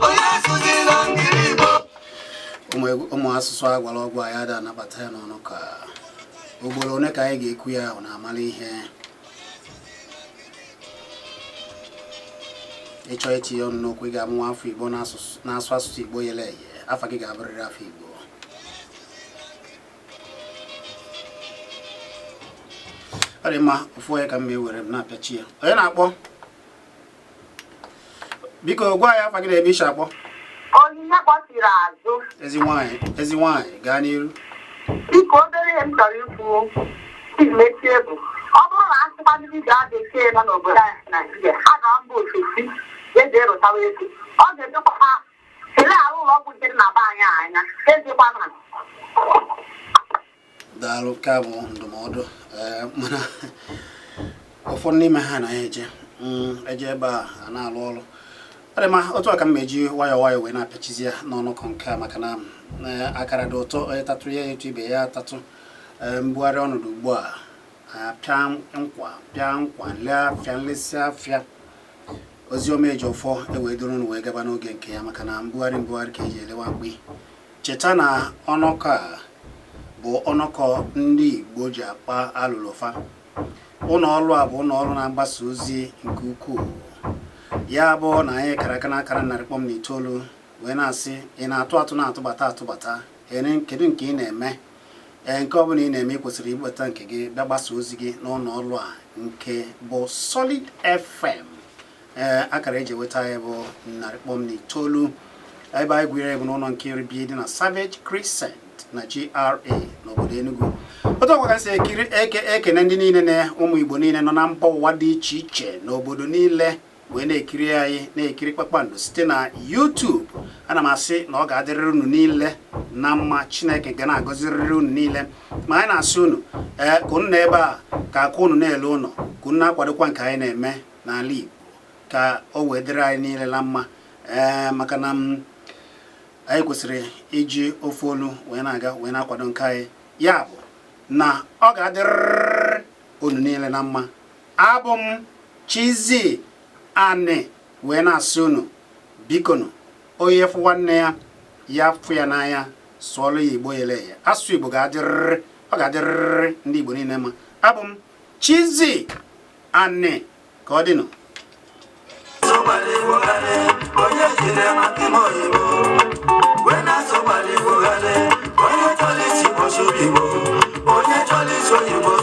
Onye asụghị na ngiri Igbo.
Ụmụ asụsụ agwara ọgwụ anyị ada anabata ya n'ọnụ. Ka ugboro one ka anyị ga-ekwu ya ahụ na-amara ihe ịchọ itinye ọnụ n'okwu. Ị ga-amụ afọ Igbo na-asụ asụsụ Igbo yele eye, afa gị ga-abụrịrị afọ Igbo. Ọ dị mma. Ofu onye ka m ma ewere m na-apịachi ya. Onye na-akpọ, biko gwa ya afa gị na ebe ishi akpọ.
Onyinye kpọchiri azụ.
Ezi nwanyị, ezi nwanyị, gaa n'iru.
Biko, obere ihe m chọrọ ikwu mechie bụ, ọ bụrụ na asịkwa ndị dibịa bekee nọ n'obodo anyị Naijiria ha ga mba ofesi eji erụtawa ego, ọ ga-edokwa ha kelee arụ ụlọ ọgwụ nke dị na be anyị anya ejekwana.
Daalụ. Nke a bụ ndụmọdụ. Ee, mana ụfọdụ n'ime ha na-eje eje ebe a a na-alụ ọrụ. Ọ dị mma. Otu a ka m ma-eji nwayọọ nwayọọ wee na-apịachizi ya n'ọnụkọ nke a, maka na akara dị ụtọ, onye tatụ ya etu ibe ya atatụ. Ee, mbugharị ọnọdụ ugbu a, apịa nkwa, pịa nkwa, lee afịa, nlesi afịa. Oziọma eji ọfọ ewee duru unu wee gaba n'oge nke ya, maka na mbugharị mbugharị ka eji elewa mkpi. Cheta na ọnụkọ a bụ ọnụkọ ndị Igbo ji akpa alụlụfa. Ụlọ ọrụ a bụ ụlọ ọrụ na-agbasa ozi nke ukwuu. Ya bụ na anyị kara aka n'akara 100.9 wee na-asị ị na-atụ atụ, na-atụbata atụbata. Ere, kedu nke ị na-eme? Ee, nke ọbụla ị na-eme, ị kwesịrị iweta nke gị bịa gbasa ozi gị n'ụlọ ọrụ a nke bụ Solid FM. Ee, akara eji enweta anyị bụ 100.9. Ebe anyị gwere bụ n'ụlọ nke iri bi dị na Savage Crescent na GRA n'obodo Enugu. Otu ọkwa ka si ekiri eke ekene ndị niile na ụmụ Igbo niile nọ na mba ụwa dị iche iche n'obodo niile wee na-ekiri anyị, na-ekiri Kpakpando site na YouTube. Ana m asị na ọ ga-adịrịrị unu niile na mma. Chineke ga na-agọzirịrị unu niile. Ma anyị na-asị unu, ee, ka unu na ebe a ka aka unu na-ele ụlọ, ka unu na-akwadokwa nke anyị na-eme n'ala Igbo, ka o wee dịrị anyị niile na mma. Ee, maka na m anyị kwesịrị iji ofe olu wee na-aga wee na-akwado nke anyị. Ya bụ na ọ ga-adịrịrị unu niile na mma. Abụ m Chizzy Ani wee na-asị unu, bikonu, onye fụ nwanne ya, ya fụ ya n'anya, sụọlụ ya Igbo yele eye. Asụsụ Igbo ga-adịrịrị, ọ ga-adịrịrị ndị Igbo niile mma. Abụ m Chizzy Ani. Ka ọ dịnụ.
Onye jiri maka ime oyibo wee na-asụgbara Igbo gharị, onye chọrọ isi Igbo sụrụ Igbo, onye chọrọ isi oyibo.